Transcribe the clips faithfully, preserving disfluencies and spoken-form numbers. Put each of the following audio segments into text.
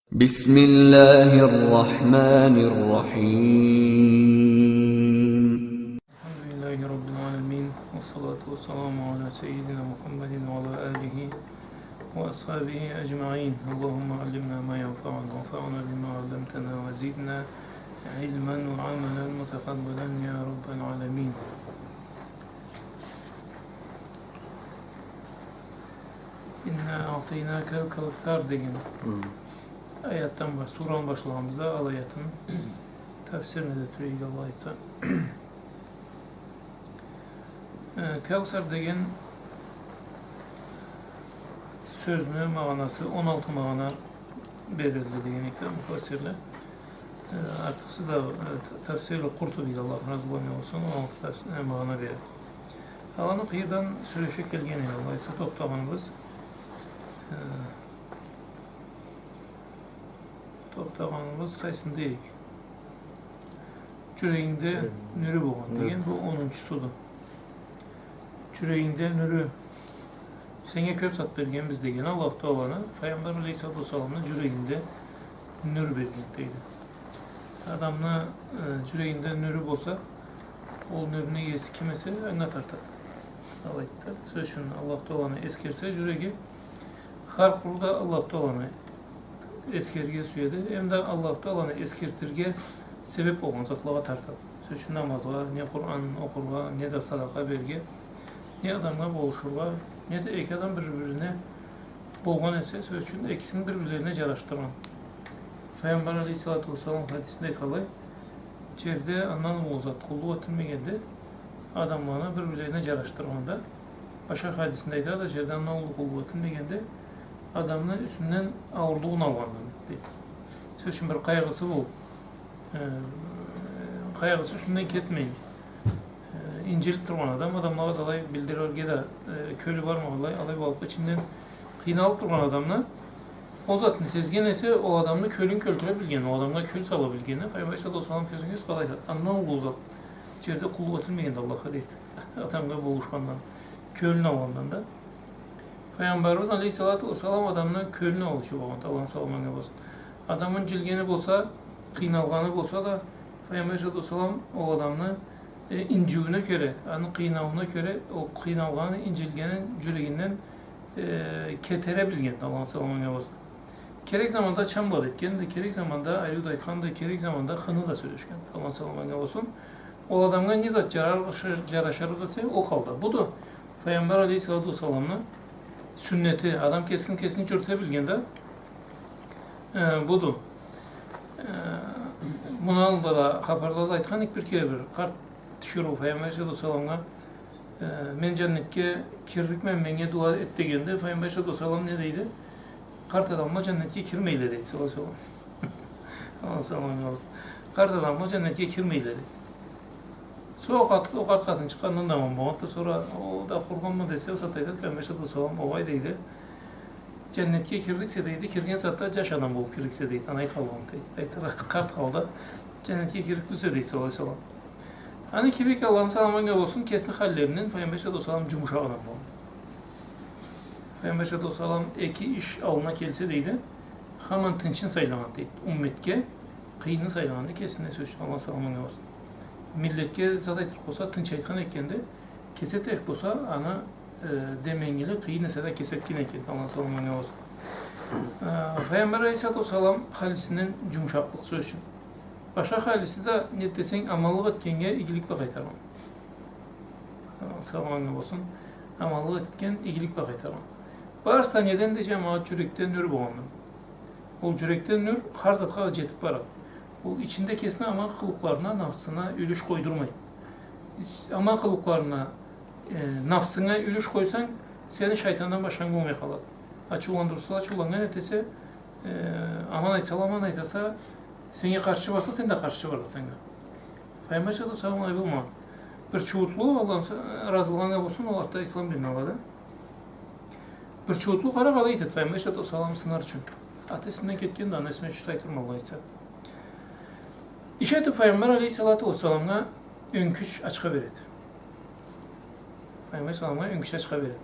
بسم الله الرحمن الرحيم. الحمد لله رب العالمين، والصلاة والسلام على سيدنا محمد وعلى آله وأصحابه أجمعين. اللهم علمنا ما ينفعنا، وانفعنا بما علمتنا، وزدنا علما وعملا متقبلا يا رب العالمين. إنا أعطيناك الكوثر деген аятдан баш-, сураны башлагъанбыз да, ол аятны тафсирине да тюбейик, Аллах айтса. Э, Каусар деген сёзню магъанасы, он алты магъана берилди деген эди муфассирле. Э, артыкъсыз да, э, та-, тафсири Къуртубиди, Аллах разы болгъан болсун, он алты тафс-, э, магъана береди. Аланы къыйырдан сёлеше келген эдик, Аллах айтса, тохтагъаныбыз, э, тохтагъаныбыз къайсында эдик? Джюрегингде нюрю болгъан деген бу онунчусуду. Джюрегингде нюрю. Сеннге кёб зат бергенбиз деген Аллаху Тааланы, Файгъамбар алейхиссалату уассаламны джюрегинде нюр берген дейди. Адамны, э, джюрегинде нюрю болса, ол нюрню иеси ким эсе, анга тартады. Алайды да. Сёз ючюн, Аллаху Тааланы эсгерсе джюреги, хар къулу да Аллаху Тааланы эсгерирге сюеди, эм да Аллаху Тааланы эсгертирге себеб болгъан затлагъа тартады. Сёз ючюн, намазгъа, не Къуран окъургъа, не да садакъа берирге, не адамгъа болушургъа, не да эки адам бир-бирине болгъан эсе, сёз ючюн, экисин бир-бирлерине джарашдыргъан. Файгъамбар алейхиссалату уассалам хадисинде айтханлай, джерде андан уллу зат къуллукъ этилмегенди адамланы бир-бирлерине джарашдыргъанда, башха хадисинде айтады, джерде андан уллу къуллукъ этилмегенди адамны юсюнден ауурлугъун алгъандан, дейди. Сёз ючюн, бир къайгъысы болуб, э, къайгъысы юсюнден кетмейин, э, инджилиб тургъан адам, адамлагъа да алай билдирирге да, э, кёлю бармагъанлай, алай болуб ичинден къыйналыб тургъан адамны, ол затны сезген эсе, ол адамны кёлюн кёлтюре билгени, ол адамгъа кёл сала билгени, Файгъамбар алейхиссалату уассалам кёзюгюз къалай айтады, андан уллу зат джерде къуллукъ этилмегенди Аллахха, дейди. Адамгъа болушхандан, кёлюн алгъандан да. Файгъамбарыбыз алейхиссалату уассалам адамны кёлюн алыучу болгъан, Аллахны саламы анга болсун. Адамны инджилгени болса, къыйналгъаны болса да, Файгъамбар алейхиссалату уассалам ол адамны, э, инджилиуюне кёре, аны къыйналыуна кёре, ол къыйналгъанын, инджилгенин джюрегинден, э, кетере билген, Аллахны саламы анга болсун. Керек заманда чамбла да этгенди, керек заманда ариу да айтханды, керек заманда хыны да сёлешгенди, Аллахны саламы анга болсун. Ол адамгъа не зат джарар-, джарашырыкъ эсе, ол халда. Буду Файгъамбар алейхиссалату уассаламны сюннети, адам кесин, кесин джюрюте билген да, э, буду. Э, муну аллында да хапарда да айтхан эдик, бир кере бир къарт тиширыу Файгъамбар алейхиссалату уассаламгъа, э, мен джаннетге кирликме, меннге дуа эт дегенде, Файгъамбар алейхиссалату уассалам не дейди? Къарт адамла джаннетге кирмейле, дейди, саллаллаху алейхи уа саллам. Аллахны саламы анга болсун. Къарт адамла джаннетге кирмейле, дейди. Сора ол къат-, ол къарт къатын чыкъгъандан да аман болгъанды. Сора ол да къургъанмы десе, ол сагъатда айтады, Файгъамбар алейхиссалату уассалам, огъай, дейди. Джаннетге кирликсе, дейди, кирген сагъатда джаш адам болуб кирликсе, дейди. Аны айтхан болгъанды, дейди. Айтыргъа, къарт халда джаннетге кирлик тюлсе, дейди, саллаллаху алейхи уа саллам. Аны кибик, Аллахны саламы анга болсун, кесини халлеринен Файгъамбар алейхиссалату уассалам джумушакъ адам болгъан. Файгъамбар алейхиссалату уассалам эки иш аллына келсе, дейди, хаман тынчын сайлагъан, дейди. Умметге къыйынны сайлагъанды кесине, сёз ючюн, Аллахны саламы анга болсун. Миллетге зат айтырыкъ болса, тынч айтхан экенди, кеси этерик болса, аны, э, деменгили, къыйын эсе да кеси этген экен, Аллахны саламы анга болсун. Э, Файгъамбар алейхиссалату уассалам халисинден джумушакълыкъ, сёз ючюн. Башха халиси да, не десенг, аманлыкъ этгеннге игилик бла къайтаргъан. Саламы анга болсун. Аманлыкъ этген, игилик бла къайтаргъан. Барысы да неденди, джамагъат? Джюрекде нюр болгъандан. Ол джюрекде нюр хар затха да джетиб барады. Ол ичинде кесини аман къылыкъларына, нафсына юлюш къойдурмайды. Аман къылыкъларына, э, нафсынга юлюш къойсанг, сени шайтандан башханг болмай къалады. Ачыуландырса, ачыуланнган этесе, э, аман айтса, аман айтаса, сеннге къаршчы барса, сен да къаршчы бараса анга. Файгъамбар алейхиссалату уассалам алай болмагъан. Бир чууутлу, Аллах разы болгъан болсун, ол артда ислам динни алады. Бир чууутлу къара къалай этеди Файгъамбар алейхиссалату уассаламны сынар ючюн. Аты эсимден кетгенди, аны эсиме тюшдю, айтырма, Аллах айтса. Иш этиб Файгъамбар алейхиссалату уассаламгъа ёнкюч ачха береди. Файгъамбар алейхиссаламгъа ёнкюч ачха береди.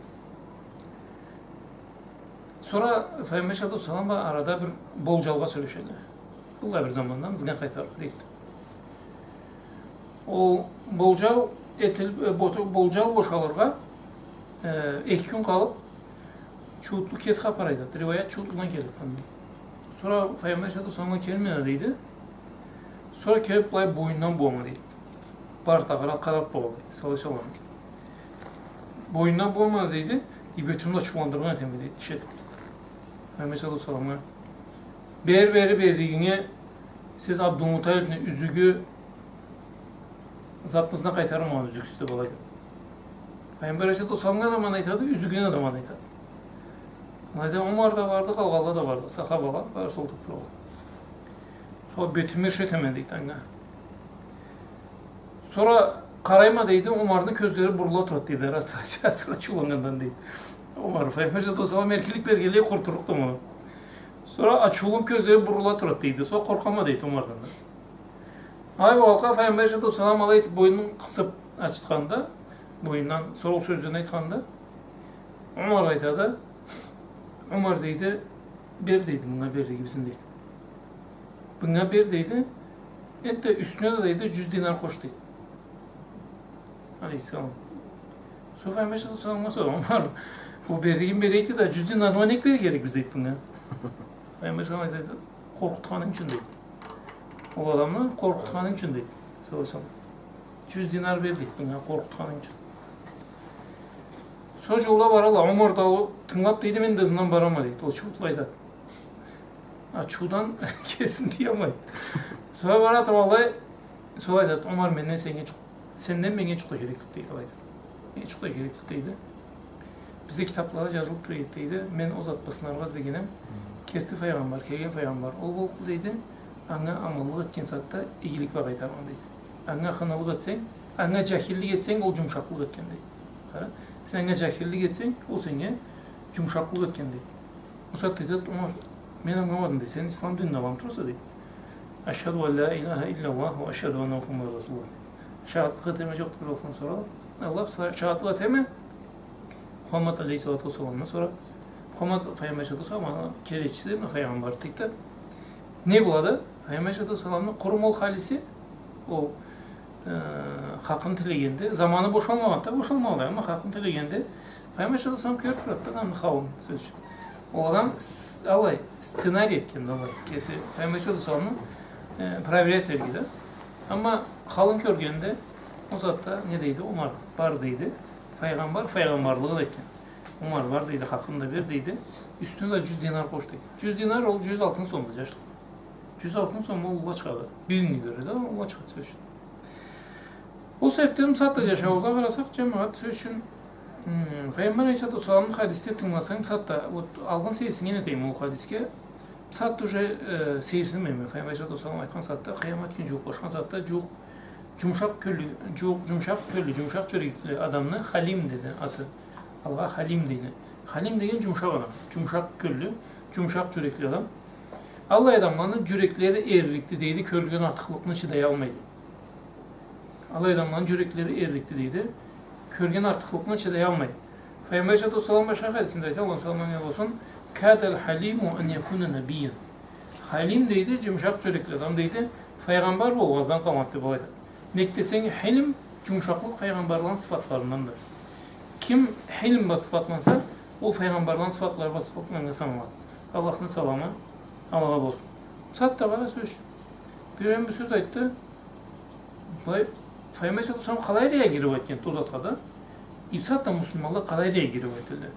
Сора Файгъамбар алейхиссалату уассалам бла арада бир болджалгъа сёлешелле. Быллай бир замандан ызгъа къайтарып, дейди. Ол болджал этил-, э, бо-, болджал бошалыргъа, э, эки кюн къалып, чууутлу кеси хапар айтады. Риваят чууутлудан келеди. Сора Файгъамбар алейхиссалату уассаламгъа келмей, дейди. Сора келип, былай бойнундан буама, дейди. Бар тагъара къарап болду, дейди. Саллаллаху алейхи ва саллам. Бойнундан буама, дейди. И бетимни ачыуландыргъан этеме, дейди. Иш этип. Файгъамбар алейхиссалату уассаламгъа. Бер, бери, берлигинге сиз Абдулмуталипни юзюгю затны ызына къайтармагъан, юзюксюз деп алайды. Файгъамбар алейхиссалату уассаламгъа да аман айтады, юзюгюне да аман айтады. Алайда Умар да барды, къалгъанла да барды, сахабала, барысы олтуруп туралла. Сора бетими иш этеме, дейди, анга. Сора къарайма, дейди, Умарны кёзлери бурула турады, дейди, ара-, сора ачыуланнгандан, дейди. Умар, Файгъамбар алейхиссалату уассалам эркинлик бергенлей къуртуллукъду муну. Сора ачыуланып кёзлери бурула турады, дейди. Сора къоркъама, дейди, Умардан да. Алай болгъанлыкъгъа Файгъамбар алейхиссалату уассалам алай этип бойнун къысып ачытханда, бойнундан, сора ол сёзлени айтханда, Умар айтады, Умар, дейди, бер, дейди, мынга берлигибизни, дейди. Мынга бер, дейди, энтда юсюне да, дейди, джюз динар къош, дейди. Алейхиссалам. Сора Файгъамбар алейхиссалату уассаламгъа сора, Умар, ол берлигин берейди да, джюз динарны манга нек берирге керекбиз, дейди, мынга. Файгъамбар алейхиссалам айтады, къоркъутханынг ючюн, дейди. Ол адамны къоркъутханынг ючюн, дейди. Саллаллаху алейхи ва саллам. Джюз динар бер, дейди, мынга къоркъутханынг ючюн. Сора джолда баралла, Умар да ол тынгылап, дейди, мен да ызындан барама, дейди. Ол чууутла айтады. Ачыудан кесин тыялмайды. Сора бара туралла, сора айтады, Умар, менден сеннге джукъ-, сенден меннге джукъ да кереклик, дейди, алайды. Меннге джукъ да кереклик, дейди. Бизде китаплада джазылып тура эди, дейди. Мен ол зат бла сынаргъа излегенем. Керти файгъамбар, келген файгъамбар ол боллукъду, дейди. Анга аманлыкъ этген сагъатда игилик бла къайтаргъан, дейди. Анга хынылыкъ этсенг, анга джахиллик этсенг, ол джумушакълыкъ этген, дейди. Къара, сен анга джахиллик этсенг, ол сеннге джумушакълыкъ этген, дейди. Ол сагъатда айтады, Умар, мен ангыламадым, дейди. Сен ислам динни ала тураса, дейди. Ашхаду ан ля иляха илля Ллах ва ашхаду анна Мухаммадан расулуллах. Шагъатлыкъ этеме джокъду бир Аллахдан сора. Аллах, шагъатлыкъ этеме Мухаммад алейхиссалату уассаламдан сора. Мухаммад Файгъамбар алейхиссалату уассалам, аны келечиси, файгъамбар дейди. Не болады? Файгъамбар алейхиссалату уассаламны къуру ол халиси, ол, э, хакъын тилегенде, заманы бошалмагъанды, бошалмагъанды, амма хакъын тилегенде, Файгъамбар алейхиссалату уассалам кёрюп турады да, аны халын, сёз ючюн. Ол адам с-, алай, сценарий этгенди, алай. Кеси Файгъамбар алейхиссалату уассаламны, э, проверять этерге да. Амма халын кёргенде, ол сагъатда не дейди? Умар, бар, дейди. Файгъамбар файгъамбарлыгъын этген. Умар, бар, дейди, хакъын да бер, дейди. Юсюне да джюз динар къош, дейди. Джюз динар ол джюз алтын сомду, джашла. Джюз алтын сом ол уллу ачхады. Бюгюннге кёре да уллу ачхады, сёз ючюн. Ол себепден бусагъатда джашауубузгъа къарасакъ, джамагъат, сёз ючюн, м, Файгъамбар алейхиссалату уассаламны хадисде тынгыласанг, бусагъатда, вот, алгъын сейирсиннген этейим ол хадисге. Бусагъатда уже, э, сейирсинмейме. Файгъамбар алейхиссалату уассалам айтхан сагъатда, къыямат кюн джууукълашхан сагъатда, джууукъ, джумушакъ кёллю, джууукъ, джумушакъ кёллю, джумушакъ джюрекли адамны Халим деди аты. Аллах Халим дейди. Халим деген джумушакъ адам, джумушакъ кёллю, джумушакъ джюрекли адам. Аллай адамланы джюреклери эририкди, дейди, кёрген артыкълыкъны чыдаялмайды. Аллай адамланы джюреклери эририкди, дейди. Кёрген артыкълыкъны чыдаялмай. Файгъамбар алейхиссалату уассалам башха хадисинде айта, Аллахны саламы анга болсун, «Кадаль халиму ан якуна набиян». Халим, дейди, джумушакъ джюрекли адам, дейди, файгъамбар болуп аздан къалмады деп алай айтады. Нек десенг, хилм, джумушакълыкъ файгъамбарланы сыфатларынданды. Ким хилм бла сыфатланса, ол файгъамбарланы сыфатлары бла сыфатланнганнга саналады. Аллахны саламы алагъа болсун. Бусагъатда къара, сёз ючюн. Бир, бир сёз айтды. Былай, Файгъамбар алейхиссалату уассалам къалай реагировать этгенди ол затха да? И бусагъатда муслиманла къалай реагировать этелле?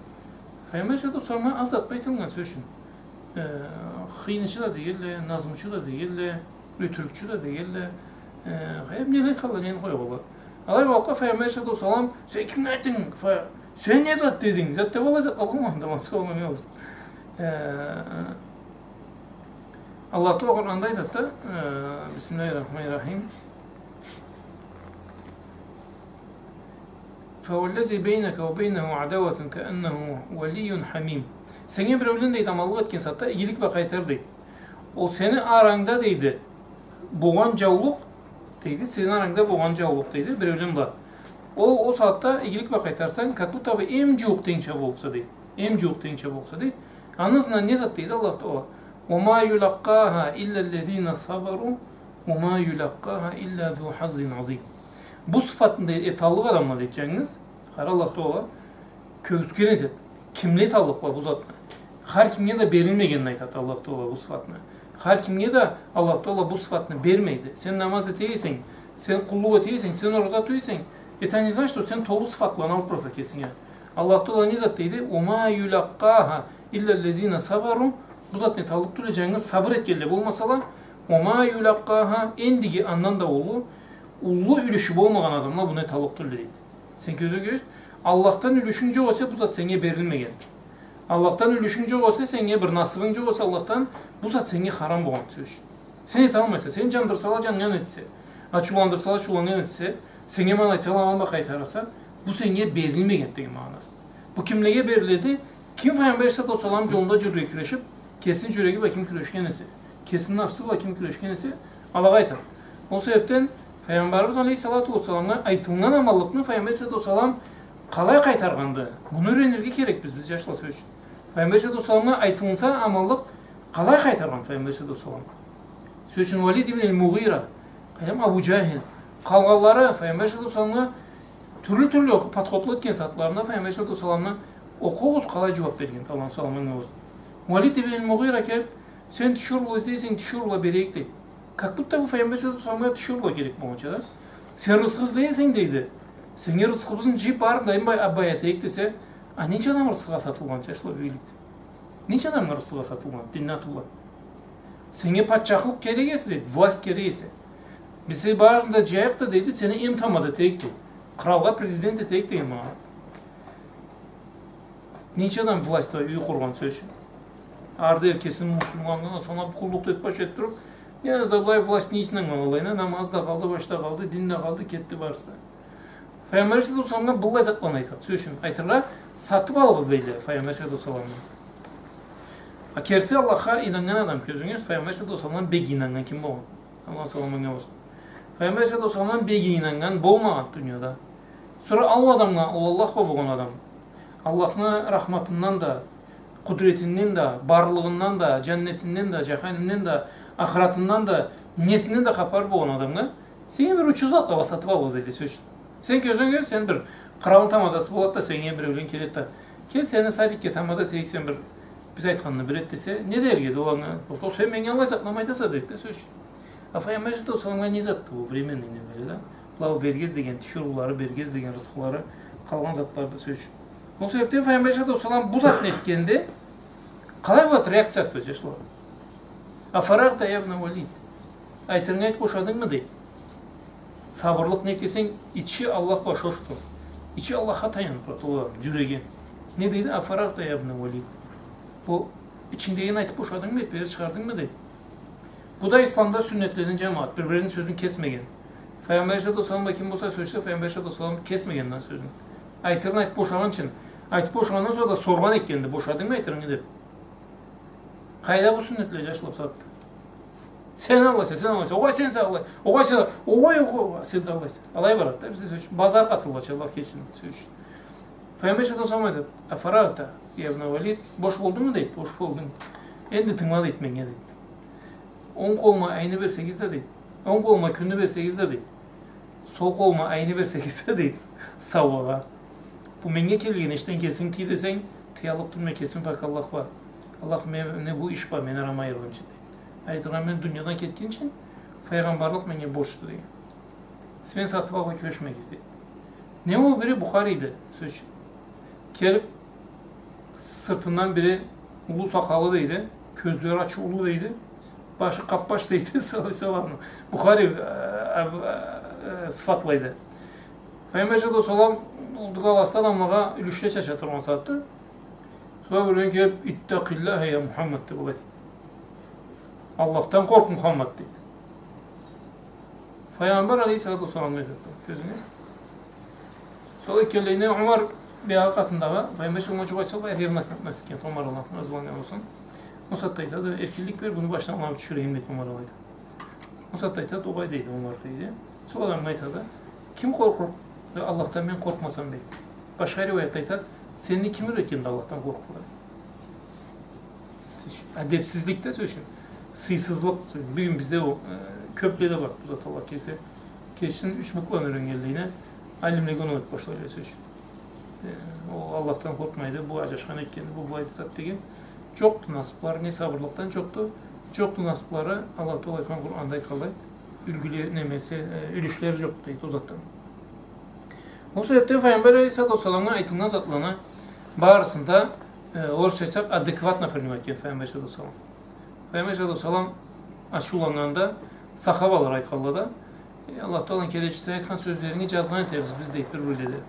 Файгъамбар алейхиссалату уассаламгъа аз зат бла айтылгъан, сёз ючюн. Э, хыйнычы да дегенле, назмучу да дегенле, ётюрюкчю да дегенле. Э, хыйнычы, нени айтханла, нени къойгъанла. Алай уа Файгъамбар алейхиссалату уассалам, сен кимге айтдынг? Фа-, сен не зат дединг? Зат деб алай затла болмагъанды, Аллахны саламы анга болсун. Э, Аллах Тааля Къуранда айтады да, э, бисмиллахир-рахманир-рахим. «Фа уаллязи байнака уа байнаху адауатун кааннаху уалийюн хамим». Сеннге биреулен, дейди, аманлыкъ этген сагъатда игилик бла къайтар, дейди. Ол сени арангда, дейди, болгъан джаулукъ, дейди, сени арангда болгъан джаулукъ, дейди, биреулен бла. Ол, ол сагъатда игилик бла къайтарсанг, как будто бы эм джууукъ тенгча болса, дейди. Эм джууукъ тенгча болса, дейди. Аны ызындан не зат дейди Аллах Тагъала? «Уа ма юлакъкъаха иллаллазина сабару, уа ма юлакъкъаха илла зу хаззин азим». Бу сыфатны да эталлыкъ адамла дейди, джангыз. Къара, Аллах Тагъала кёргюзген этеди. Кимле эталлыкъла бу затны? Хар кимге да берилмегенин айтады Аллах Тагъала бу сыфатны. Хар кимге да Аллах Тагъала бу сыфатны бермейди. Сен намаз эте эсенг, сен къуллукъ эте эсенг, сен ораза тута эсенг, это не значит, что сен толу сыфатланы алыб бараса кесинге. Аллах Тагъала не зат дейди? «Уа ма юлакъкъаха иллаллазина сабару». Бу затны эталлыкъ тюлле, джангыз сабыр этгенле болмасала. «Уа ма юлакъкъаха», эндиги андан да уллу, уллу юлюшю болмагъан адамла буну эталлыкъ тюлле дейди. Сен кёзюнге кёргюз, Аллахдан юлюшюнг джокъ эсе, бу зат сеннге берилмеген. Аллахдан юлюшюнг джокъ эсе, сеннге бир насыбынг джокъ эсе Аллахдан, бу зат сеннге харам болгъан сёз. Сен эталмайса, сени джандырсала, джаннган этсе, ачыуландырсала, ачыуланнган этсе, сеннге ма аны айтсала, ма аны къайтараса, бу сеннге берилмеген деген магъанасы. Бу кимлеге бериледи? Ким Файгъамбар алейхиссалату уассалам джолунда джюрюрге кюрешиб, кесини джюреги бла ким кюрешген эсе, кесини нафсы бла ким кюрешген эсе, алагъа айтады. Ол себебден Файгъамбарыбыз алейхиссалату уассаламгъа айтылгъан аманлыкъны Файгъамбар алейхиссалату уассалам къалай къайтаргъанды? Муну юренирге керекбиз биз, джашла, сёз ючюн. Файгъамбар алейхиссалату уассаламгъа айтылынса аманлыкъ, къалай къайтаргъан Файгъамбар алейхиссалату уассалам? Сёз ючюн, Валид ибн аль-Мугъира, къайдам, Абу Джахил, къалгъанлары Файгъамбар алейхиссалату уассаламгъа тюрлю-тюрлю подходла этген сагъатларында Файгъамбар алейхиссалату уассаламгъа окъугъуз, къалай джууаб берген, Аллахны саламы анга болсун. Валид ибн аль-Мугъира келиб, сен тиширыула излей эсенг, тиширыула берейик, дейди. Как будто бу Файгъамбар алейхиссалату уассаламгъа тиширыула керек болгъанча да. Сен рызкъы излей эсенг, дейди, сеннге рызкъыбызны джыйыб, барын да бай-, бай этейик десе, а ненча адам рызкъыгъа сатылгъан, джашла, бюгюнлюкде? Ненча адам рызкъыгъа сатылгъан, динни атыб бла? Сеннге патчахлыкъ керек эсе, дейди, власть керек эсе, биз сени барынгы да джыяйыкъ да, дейди, сени эм тамада этейик, дейди. Къралгъа, президент этейик деген магъанада. Ненча адам власть бла юй къургъан, сёз ючюн. Ары дери кесин муслиманнга санаб, къуллукъ этиб, баш этиб туруб, не аз да былай власть не ичинден къалгъанлайына, намаз да къалды, баш да къалды, дин да къалды, кетди барысы да. Файгъамбар алейхиссалату уассаламгъа быллай затланы айтады. Сёз ючюн, айтыргъа, сатыб алыгъыз, дейдиле Файгъамбар алейхиссалату уассаламдан. А керти Аллахха ийнаннган адам, кёзюнге кёргюз, Файгъамбар алейхиссалату уассаламдан бек ийнаннган ким болгъан? Аллахны саламы анга болсун. Файгъамбар алейхиссалату уассаламдан бек ийнаннган болмагъан дунияда. Сора ол адамгъа, ол Аллах бла болгъан адам, Аллахны рахматындан да, къудретинден да, барлыгъындан да, джаннетинден да, джаханимден да, ахыратындан да, несинден да хапары болгъан адамгъа сеннге бир учуз затла бла сатыб алгъыз, дейди, сёз ючюн. Сен кёзюнге кёргюз, сен бир къралны тамадасы болады да, сеннге биреулен келеди да, кел, сени садикге тамада этейик, сен бир биз айтханны бир эт десе, не дерге эди ол анга? Ол, сен меннге аллай затламы айтаса, дейди да, сёз ючюн. А Файгъамбар алейхиссалату уассаламгъа не затды бу, временный немеле да? Былай ол берген излеген, тиширыулары, берген излеген рызкъылары, къалгъан затлары да, сёз ючюн. Ол себебден Файгъамбар алейхиссалату уассалам бу затны эшитгенде, къалай болады реакциясы, джашла? «Афарагъта я ибна Валид?» Айтырынгы айтыб бошадынгмы, дейди. Сабырлыкъ, нек десенг, ичи Аллах бла шошду. Ичи Аллахха таяныб турады ол джюреги. Не дейди? «Афарагъта я ибна Валид?» Бу ичингдегин айтыб бошадынгмы, дейди, бери чыгъардынгмы, дейди. Бу да исламда сюннетледен, джамагъат, бир-бирини сёзюн кесмеген. Файгъамбар алейхиссалату уассалам бла ким болса сёлеше, Файгъамбар алейхиссалату уассалам кесмеген да сёзюн. Айтырын айтыб бошагъынчын. Айтыб бошагъандан сора да соргъан этгенди, бошадынгмы айтырынгы деб. Къайда бу сюннетле, джашла, бусагъатда? Сен аллайса, сен аллайса, огъай, сен, сен аллай, огъай, сен, огъай, огъай, огъай, сен да аллайса. Алай барады да, бизде сёз ючюн, базар къатылгъанча, Аллах кечсин, сёз ючюн. Файгъамбар алейхиссалату уассалам айтады: «Афарагъта я ибна Валид?» Бош болдунгму, дейди, бош болдум. Энди тынгыла, дейди, меннге, дейди. Онг къолума айны берсегиз да, дейди. Онг къолума кюнню берсегиз да, дейди. Сол къолума айны берсегиз да, дейди, саугъагъа. Бу меннге келген ишден кесинги тый десенг, тыяллыкъ тюлме, кесим пак Аллах бла. Аллах, мен, не бу иш бла мени арама айыргъынчы, дейди. Айтыргъан, мен дуниядан кетгинчи, файгъамбарлыкъ меннге борчду, деген. Сиз мени сатыб алгъа кюрешмегиз, дейди. Не ол бири? Бухарийди, сёз ючюн. Келиб, сыртындан бири уллу сакъалы, дейди, кёзлери ачыулу, дейди, башы къапбаш, дейди, саллаллаху алейхи ва саллам. Бухари, э, э, э, сыфатлайды. Файгъамбар алейхиссалату уассалам ол дыгаласты адамлагъа юлюшле чача тургъан сагъатда, сора биреулен келиб: «Иттакъиллаха я Мухаммад», — деб алай айтды. «Аллахдан къоркъ, Мухаммад», — дейди. Файгъамбар алейхиссалату уассаламгъа айтады. Кёрдюгюз? Сора келгенде Умар биягъы къатындагъы, Файгъамбар саллаллаху алейхи ва саллам, джукъ айтса, бир эр насыб этмез экен, Умар, Аллах разы болгъан болсун. Ол сагъатда айтады, эркинлик бер, муну башына алып тюшюрейим, дейди Умар, алай айтады. Ол сагъатда айтады, огъай, дейди Умар, дейди. Сора адамгъа айтады, ким къоркъур Аллахдан, мен къоркъмасам, дейди. Башха риуаятда айтады, сени ким юйретгенди Аллахдан къоркъургъа? Адебсизлик да, сёз ючюн. Сыйсызлыкъ. Бюгюн бизде ол, э, кёпледе бар, бу зат, Аллах кеси кечсин, юч букваны юйреннгенлейине алимлеге оноу этип башлайла, сёз ючюн. Э, ол Аллахдан къоркъмайды, бу аджашхан этгенди, бу былайды зат деген. Джокъду насыплары, не сабырлыкъдан джокъду. Джокъду насыплары, Аллах Тагъала айтхан, Къуранда айтханлай, юлгюле-, немеси, э, юлюшлери джокъду, дейди, ол затдан. Ол себепден Файгъамбар алейхиссалату уассаламгъа айтылгъан затланы барысын да, э, орусча айтсакъ, адекватно принимать этген Файгъамбар алейхиссалату уассалам. Файгъамбар алейхиссалату уассалам ачыуланнганда сахабалары айтханла да, «Э, Аллах Тагъаланы келечиси, айтхан сёзлеринги джазгъан этербиз биз», — дейди бир-бирледе.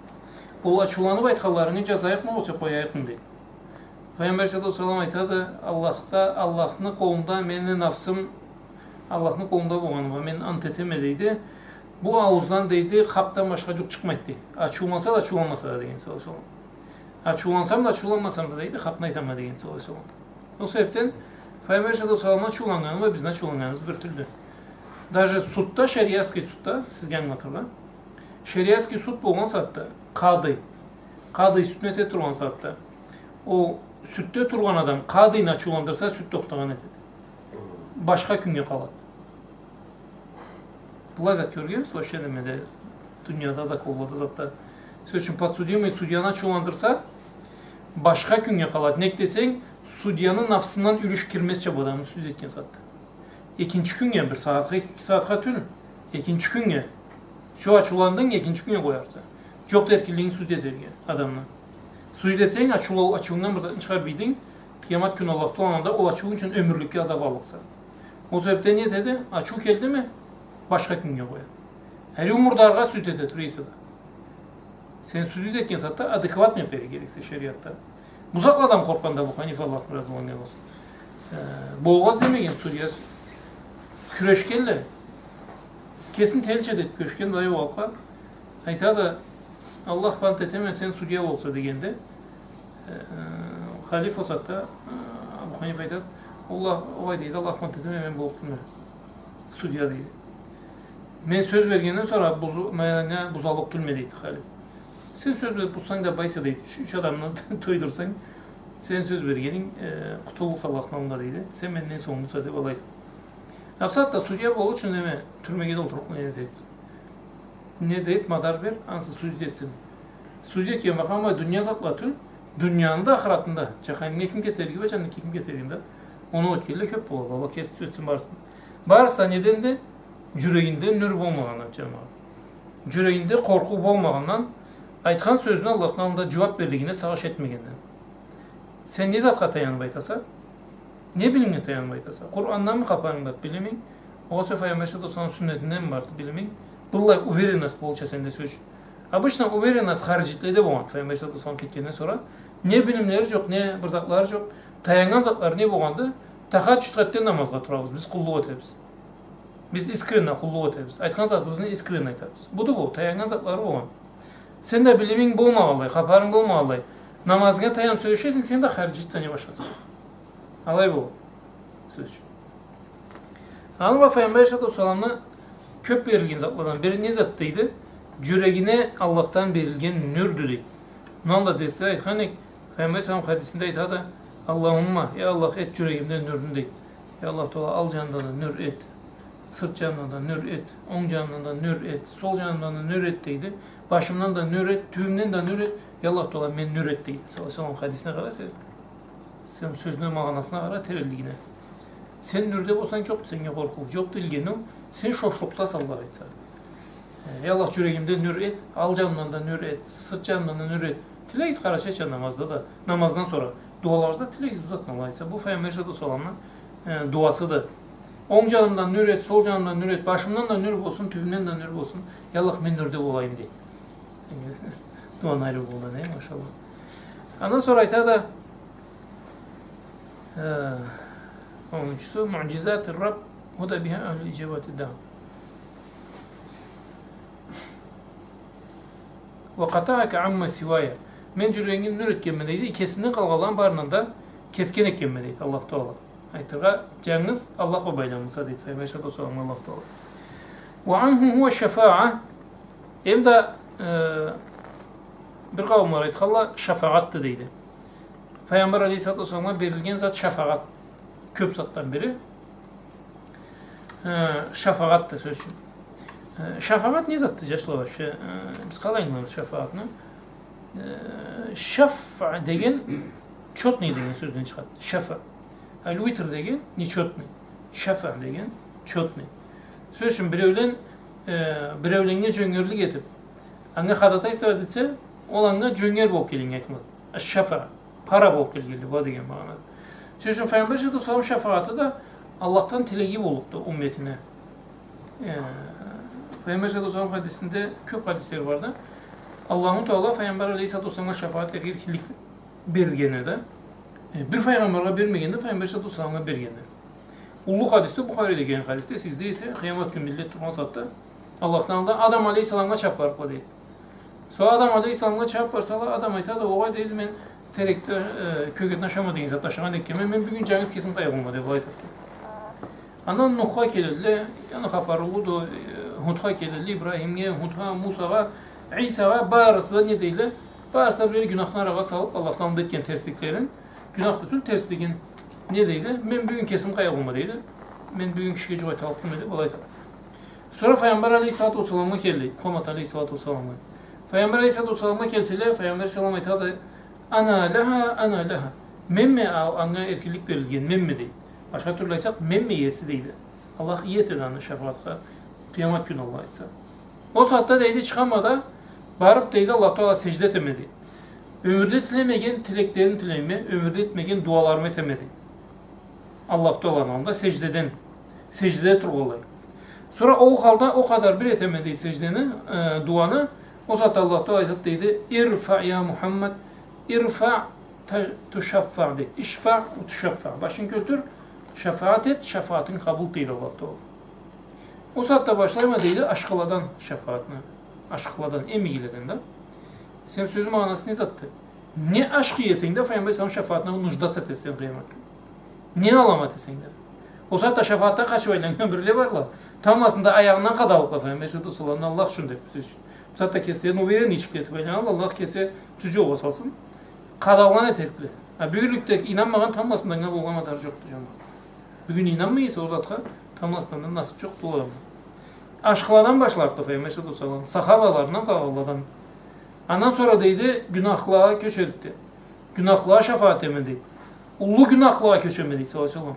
«Ол ачыуланып айтханларынгы джазайыкъмы, огъесе къояйыкъмы?» — дейди. Файгъамбар алейхиссалату уассалам айтады, «Аллахда, Аллахны къолунда мени нафсым, Аллахны къолунда болгъаныма мен ант этеме», — дейди. «Бу аууздан, — дейди, — хакъдан башха джукъ чыкъмайды», — дейди. «Ачыулансам да, ачыуланмасам да», — деген, саллаллаху алейхи ва саллам. «Ачыулансам да, ачыуланмасам да, — дейди, — хакъны айтама», — деген, саллаллаху алейхи ва саллам. Ол себепден Файгъамбар алейхиссалату уассаламны ачыуланнганы бла бизни ачыуланнганыбыз бир тюрлю. Даже судда, шариатский судда, сизге англатыргъа, шариатский суд болгъан сагъатда къады, къады сюдню эте тургъан сагъатда, ол сюдде тургъан адам къадыны ачыуландырса, сюд тохтагъан этеди. Башха кюннге къалады. Былай зат кёргенмисиз вообще немеде, дунияда, законлада, затда? Сёз ючюн, подсудимый судьяны ачыуландырса, башха кюннге къалады. Нек десенг, судьяны нафсындан юлюш кирмезча бу адамны суд этген сагъатда. Экинчи кюннге, бир сагъатха, эки сагъатха тюл, экинчи кюннге. Шо ачыуландынг, экинчи кюннге къоярса. Джокъду эркинлигинг суд этерге адамны. Суд этсенг, ачыу-, ачыуунгдан бир затны чыгъарып ийдинг, къыямат кюню Аллах Тагъаланы аллында ол ачыуунг ючюн ёмюрлюкге азаплыкъса. Ол себепден не этеди? Ачыу келдими, башха кюннге къояды. Ариу мурдаргъа суд эте тура эсе да. Сен суд этген сагъатда адекватный этерге керексе шариатда. Бу затладан къоркъгъанды Абу Ханифа, Аллах разы болгъан болсун. Э, болгъаз демеген судья. Кюрешгенле. Кесин тилча деп кюрешген, былай ол халкъгъа. Айтады, Аллах бла ант этеме, сен судья болса дегенде, э, халиф ол сагъатда, э, Абу Ханифа айтады, Аллах, огъай, дейди, Аллах бла ант этеме, мен боллукъ тюлме судья, дейди. Мен сёз бергенден сора бузу-, мен анга бузаллыкъ тюлме, дейди халиф. Сен сёз берип бузсанг да, былайса, дейди, юч, юч адамны тойдурсанг, сен сёз бергенинг, э, къутуллукъса Аллахны аллында, дейди. Сен менден сонгусунгса, деп алай. Бусагъатда судья болур ючюн неме, тюрмеге да олтурлукъ не этейик? Не дейт, мадар бер, ансы судить этсин. Судить этген макъамы дуния затла тюл, дунияны да, ахыратны да, джаханимге ким кетерге бла джаннетге ким кетерге да, оноу этгенле кёп болады. Аллах кеси тюзетсин барысын. Барысы да неденди? Джюрегинде нюр болмагъандан, джамагъат. Джюрегинде къоркъуу болмагъандан, айтхан сёзюню Аллахны аллында джууап берлигине сагъыш этмегенден. Сен не затха таянып айтаса? Не билиминге таянып айтаса? Къуранданмы хапарынг барды билиминг? Огъесе Файгъамбар саллаллаху алейхи ва саллам сюннетинденми барды билиминг? Быллай уверенность болурча сенде, сёз ючюн. Обычно уверенность хариджиледе болгъан. Файгъамбар саллаллаху алейхи ва саллам кетгенден сора не билимлери джокъ, не бир затлары джокъ. Таяннган затлары не болгъанды? Тахаджуд къатден намазгъа турабыз, биз къуллукъ этебиз. Биз искренне къуллукъ этебиз. Айтхан затыбызны искренне айтабыз. Буду бу, таяннган затлары болгъан. Сен да билиминг болмагъанлай, хапарынг болмагъанлай, намазынга таянып сёлешесенг, сен да хариджиледен не башхасы. Алай бол. Сёз ючюн. Аны бла Файгъамбар алейхиссалату уассаламны кёп берилген затладан бири не зат дейди? Джюрегине Аллахдан берилген нюрдю дейди. Муну алда дерсде айтхан эдик, Файгъамбар алейхиссалам хадисинде айтады, Аллахумма, я Аллах, эт джюрегимде нюрню, дейди. Я Аллах Тагъала, ал джанымдан да нюр эт, сырт джанымдан да нюр эт, онг джанымдан да нюр эт, сол джанымдан да нюр эт, дейди. Башымдан да нюр эт, тюбюмден да нюр эт, я Аллах Тагъала, мен нюр эт, дейди. Саллаллаху алейхи ва саллам хадисине къара сен. Сен сёзню магъанасына къара, теренлигине. Сен нюрде болсанг, джокъду сеннге къоркъуу, джокъду илгеннгенинг, сен шошлукъдаса, Аллах айтса. Э, я Аллах, джюрегимде нюр эт, ал джанымдан да нюр эт, сырт джанымдан да нюр эт. Тилегиз, къарачайча, намазда да, намаздан сора дуаларыгъызда тилегиз бу затны, Аллах айтса. Бу Файгъамбар саллаллаху алейхи ва салламны, э, дуасыды. Онг джанымдан нюр эт, сол джанымдан нюр эт, башымдан да нюр болсун, тюбюмден да нюр болсун. Я Аллах, мен нюрде болайым, дейди. Дуаны ариу болгъан, э, машаллах. Андан сора айтады, э, он ючюсю, معجزات الرب هدى بها أهل الإجابة الدعوة. وقطعك عما سواي. Мен джюрегинги нюр этгенме, дейди, кесимден къалгъанланы барындан да кесген этгенме, дейди, Аллах Тагъала. Айтыргъа, джангыз Аллах бла байламлыса, дейди, Файгъамбар саллаллаху алейхи ва саллам, Аллах Тагъала. وعنه هو الشفاعة. Эм да, э, бир къауумла айтханла, шафагъатды, дейди. Файгъамбар алейхиссалату уассаламгъа берилген зат шафагъат. кёп затдан бири. Э, шафагъат да, сёз ючюн. Э, шафагъат не затды, джашла, вообще? Э, биз къалай ангылайбыз шафагъатны? Э, шафа деген чётный деген сёзден чыгъады. Шафа. Аль-витр деген нечётный. Шафа деген чётный. Сёз ючюн, биреулен, э, биреуленнге джёнгерлик этиб, анга ходатайство этсе, ол анга джёнгер болуб келгеннге айтылады. Аш-шафа, пара болуб келгенлей, бу деген магъанада. Сёз ючюн, Файгъамбар алейхиссалату уассалам шафагъаты да Аллахдан тилеги боллукъду умметине. Э, Файгъамбар алейхиссалату уассалам хадисинде, кёп хадисле барды. Аллаху Таала Файгъамбар алейхиссалату уассаламгъа шафагъат этирге эркинлик бергени да, э, бир файгъамбаргъа бермегенни Файгъамбар алейхиссалату уассаламгъа бергенди. Уллу хадисди, Бухариде келген хадисди, сизде эсе, къыямат кюн миллет тургъан сагъатда Аллахдан алда Адам алейхиссаламгъа чабыб барыкъла, дейди. Сора Адам алейхиссаламгъа чабыб барсала, Адам айтады: «Огъай, — дейди, — мен терекде, э, кёгетни ашама деген затны ашагъан этгенме, мен бюгюн джангыз кесим къайгъылыма», — деб, алай айтады. Андан Нухха келелле, яни хапар уллуду, э, Худха келелле, Ибрахимге, Худха, Мусагъа, Исагъа, барысы да не дейле? Барысы да бир гюнахны арагъа салыб, Аллахдан алда этген терсликлерин, гюнах тюл, терслигин, не дейле? «Мен бюгюн кесим къайгъылыма», — дейле. «Мен бюгюн кишиге джукъ айталлыкъ тюлме», — деб, алай айтады. Сора Файгъамбар алейхиссалату уассаламгъа келди, Мухаммад алейхиссалату уассаламгъа. Файгъамбар алейхиссалату уассаламгъа келселе, Файгъамбар алейхиссалам айтады: «Ана лаха, ана лаха. Менме а-, анга эркинлик берилген, менме», — дейди. Башха тюрлю айтсакъ, «Менме иеси», — дейди. Аллах ие этеди аны шафагъатха, къыямат кюн, Аллах айтса. Ол сагъатда, дейди, чыгъама да, барыб, дейди, Аллах Таала, сежде этеме, дейди. Ёмюрде тилемеген тилеклерин тилейме, ёмюрде этмеген дуаларымы этеме, дейди. Аллаху Тааланы аллында сеждеден, сеждеде тургъанлай. Сора ол халда ол къадар бир этеме, дейди, сеждени, э, дуаны. Ол сагъатда Аллаху Таала айтады, дейди: «Ирфа, я Мухаммад, ирфа та-, тушаффа», — дейди. «Ишфа, тушаффа». Башынг кёлтюр, шафагъат эт, шафагъатынг къабыл, дейди Аллаху Таала. Ол сагъатда башлайма, дейди, ашхыладан шафагъатны. Ашхыладан, эм игиледен да. Сен сёзню магъанасы не затды? Не ашхы эсенг да, Файгъамбар алейхиссалам шафагъатына нуждаться этесе сен къыямат кюн. Не аламат эсенг да. Ол сагъатда шафагъатдан къачыб айланнган бирле барла. Тамбласында аягъындан къадаллыкъла, Файгъамбар алейхиссалату уассаламдан, Аллах ючюн деб, сёз ючюн. Бусагъатда кеслерин уверенныйчик этиб айланалла, Аллах кесе тюз джолгъа салсын. Къадалгъан этерикле. А бюгюнлюкде ийнанмагъан тамбласындан да болгъан мадар джокъду, джамагъат. Бюгюн ийнанмай эсе ол затха, тамбласындан да насыб джокъду ол адамны. Ашхыладан башларыкъды Файгъамбар алейхиссалату уассалам, сахабаларындан, къалгъанладан. Андан сора, дейди, гюнахлылагъа кёчерикди. Гюнахлылагъа шафагъат этеме, дейди. Уллу гюнахлылагъа кёчеме, дейди, саллаллаху алейхи ва саллам.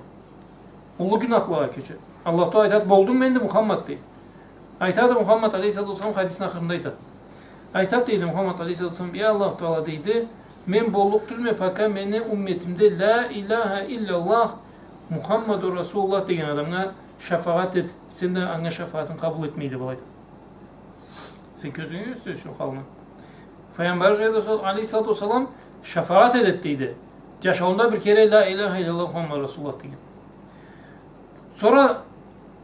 Уллу гюнахлылагъа кёче. Аллах Таала айтады: «Болдунгму энди, Мухаммад?» — дейди. Айтады Мухаммад алейхиссалату уассалам, хадисни ахырында айтады. Айтады, дейди, Мухаммад алейхиссалату уассалам: «Я Аллах Таала, — дейди, — мен боллукъ тюлме, пока мени умметимде ля иляха илляллах, Мухаммаду Расулуллах деген адамгъа шафагъат этиб, сен да анга шафагъатынг къабыл этмей», — деб алай айтады. Сен кёзюнге кёргюзтюрсе халны. Файгъамбар алейхиссалату уассалам шафагъат этеди, дейди. Джашауунда бир кере «Ля иляха илляллах Мухаммад Расулуллах» деген. Сора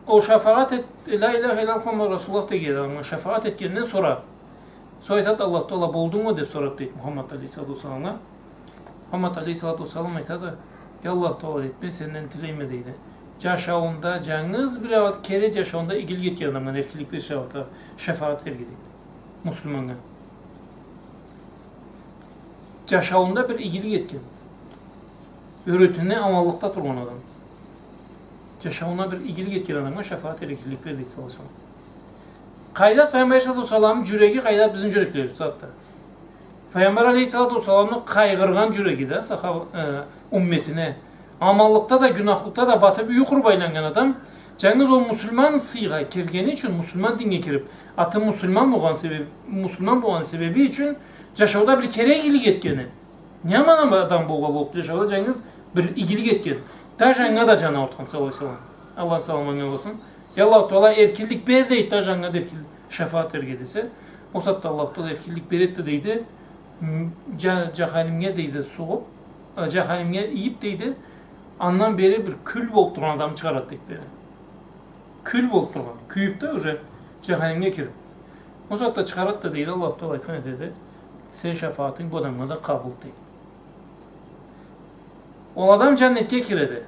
ол шафагъат эт-, «Ля иляха илляллах Мухаммад Расулуллах» деген адамгъа шафагъат этгенден сора, сора айтады Аллах Таала: «Болдунгму?» — деб сорады, дейди, Мухаммад алейхиссалату уассаламгъа. Мухаммад алейхиссалату уассалам айтады: «Я Аллах Таала, — дейди, — мен сенден тилейме, — дейди, — джашауунда, джангыз бир кере джашауунда игилик этген адамгъа эркинлик бер шафагъат, шафагъат этерге, — дейди, — муслиманнга. Джашауунда бир игилик этген, ёретуунде аманлыкъда тургъан адам, джашауунда бир игилик этген адамгъа шафагъат эркинлик бер», — дейди, саллаллаху алейхи ва саллам. Къайдады Файгъамбар алейхиссалату уассаламны джюреги, къайдады бизни джюреклерибиз бусагъатда? Файгъамбар алейхиссалату уассаламны къайгъыргъан джюреги да, сахаба-, э, умметине. Аманлыкъда да, гюнахлыкъда да батыб, юйю къуруб айланнган адам, джангыз ол муслиман сыйгъа киргени ючюн, муслиман динге кириб, аты муслиман болгъан себеб-, муслиман болгъан себеби ючюн джашауда бир кере игилик этгени. Не аман адам болургъа боллукъду джашауда, джангыз бир игилик этген. Даже анга да джаны аурутхан, саллаллаху алейхи ва саллам. Аллахны саламы анга болсун. Я Аллах Таала, эркинлик бер, дейди, даже анга да эркинлик, шафагъат этерге десе. Ол сагъатда Аллах Таала эркинлик береди да, дейди, м, джа-, джаханимге, дейди, сугъуб, э, джаханимге ийиб, дейди, андан бери бир кюл болуб тургъан адамны чыгъарады, дейди, бери. Кюл болуб тургъан, кюйюб да, уже джаханимге кириб. Ол сагъатда чыгъарады да, дейди, Аллах Таала айтхан этеди: «Сени шафагъатынг бу адамгъа да къабыл», — дейди. Ол адам джаннетге киреди.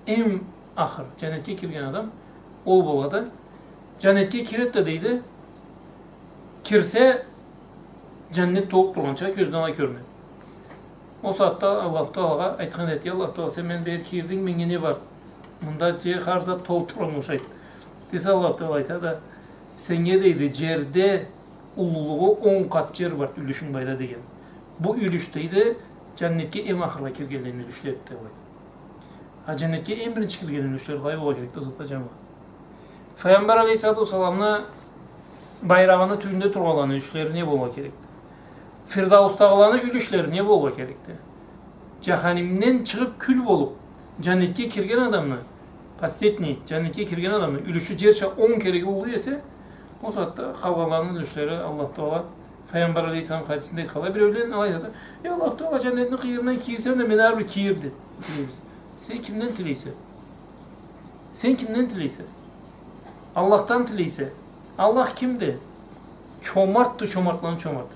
Эм ахыр джаннетге кирген адам ол болады. Джаннетге киреди да, дейди, кирсе, джаннет толуб тургъанча кёзюне алай кёрюнеди. Ол сагъатда Аллаху Таалагъа айтхан эди: «Я Аллаху Таала, сен мени бери кийирдинг, меннге не бар? Мында же хар зат толуп тургъан ушайды». Десе, Аллаху Таала айтады: «Сеннге, — дейди, — жерде уллулугъу он къат жер бар, юлюшюнг былайда», — деген. Бу юлюш, дейди, жаннетге эм ахыргъа киргенлени юлюшлериди, деп айтады. А жаннетге эм биринчи кирген юлюшле къалай болургъа керекди, ол затда, жамагъат? Файгъамбар алейхиссалату уассаламны байрагъыны тюбюнде тургъанланы юлюшлери не болургъа керекди? Фирдаусдагъыланы юлюшлери не болургъа керекди? Жаханимден чыгъып кюл болуп, жаннетге кирген адамны, последний, жаннетге кирген адамны юлюшю жерча он кереге уллу эсе, ол сагъатда къалгъанланы юлюшлери Аллаху Таала, Файгъамбар алейхиссалам хадисинде айтханлай, биреулен алай айтады: «Я Аллаху Таала, жаннетни къыйырындан кийирсенг да, мени ары бир кийир», — деп тилейбиз. Сен кимден тилейсе? Сен кимден тилейсе? Аллахдан тилейсе. Аллах кимди? Чомартды, чомартланы чомарты.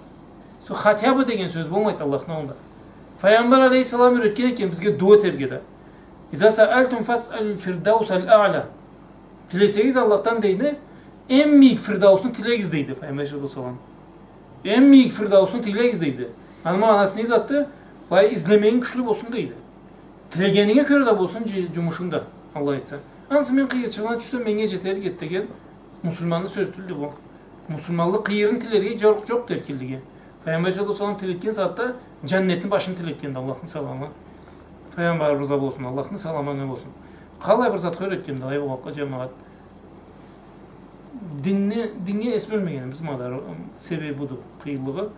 Сора хотя бы деген сёз болмайды Аллахны аллында. Файгъамбар алейхиссалам юйретген экен бизге дуа этерге да. «Иза саальтум фасъалу фирдаусал аъла». Тилесегиз Аллахдан, дейди, эм мийик Фирдаусну тилегиз, дейди Файгъамбар алейхиссалату уассалам. Эм мийик Фирдаусну тилегиз, дейди. Аны магъанасы не затды? Былай излемегинг кючлю болсун, дейди. Тилегенинге кёре да болсун жу-, жумушунг да, Аллах айтса. Ансы мен къыйырчыгъына тюшсем, меннге жетерлик эди деген муслиманны сёзю тюлдю бу. Муслиманлыкъ къыйырын тилерге жорукъ жокъду эркинлиги. Файгъамбар алейхиссалату уассалам тилетген сагъатда жаннетни башын тилетгенди, Аллахны саламы. Файгъамбарыбызгъа болсун, Аллахны саламы анга болсун. Къалай бир затха юйретгенди, алай болгъанлыкъгъа, жамагъат. Динни, динге эс бёлмегенибиз мадар, ым, себеби буду, къыйынлыгъы.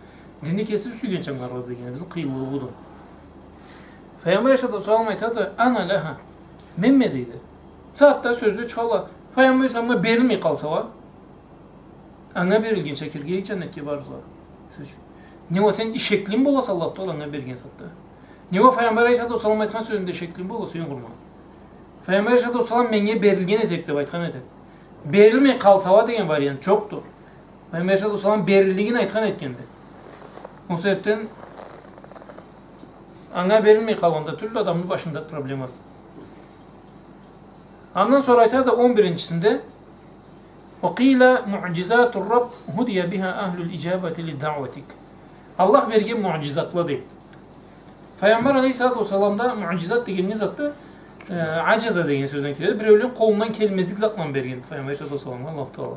Динни кесибиз сюйгенча ангыларгъа излегенибизни къыйынлыгъы буду. Файгъамбар алейхиссалату уассалам айтады: «Ана лаха». Менме, дейди. Сагъатда сёзле чыгъалла. Файгъамбар алейхиссаламгъа берилмей къалса уа, анга берилгинча киргенча жаннетге барыргъа. Сёз ючюн. Не уа, сен ишеклими боласа Аллаху Таала анга берген сагъатда? Не уа, Файгъамбар алейхиссалату уассалам айтхан сёзюнде ишеклими боласа, сен къурман. Файгъамбар алейхиссалату уассалам меннге берилген этерикди деп айтхан эди. Берилмей къалса уа деген вариант жокъду. Файгъамбар алейхиссалату уассалам бериллигин айтхан этгенди. Ол себепден анга берилмей къалгъанда тюрлю адамны башында проблемасы. Андан сора айтады он биринчисинде: «Ва къила муъжизатур Рабб худия биха ахлул ижабати ли даъватик». Аллах берген муъжизатла, дейди. Файгъамбар алейхиссалату уассаламда муъжизат деген не затды? Э, аджаза деген сёзден келеди. Биреулен къолундан келмезлик затланы берген Файгъамбар алейхиссалату уассаламгъа Аллаху Таала.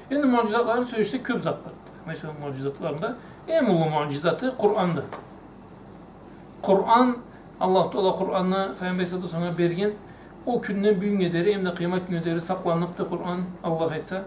Энди муъжизатланы сёйлешсек, кёп зат бар. Файгъамбар алейхиссалам муъжизатларында эм уллу муъжизаты Къуранды. Къуран, Аллаху Таала Къуранны Файгъамбар алейхиссалату уассаламгъа берген, ол кюнден бюгюннге дери, эм да къыямат кюннге дери сакъланныкъды Къуран, Аллах айтса.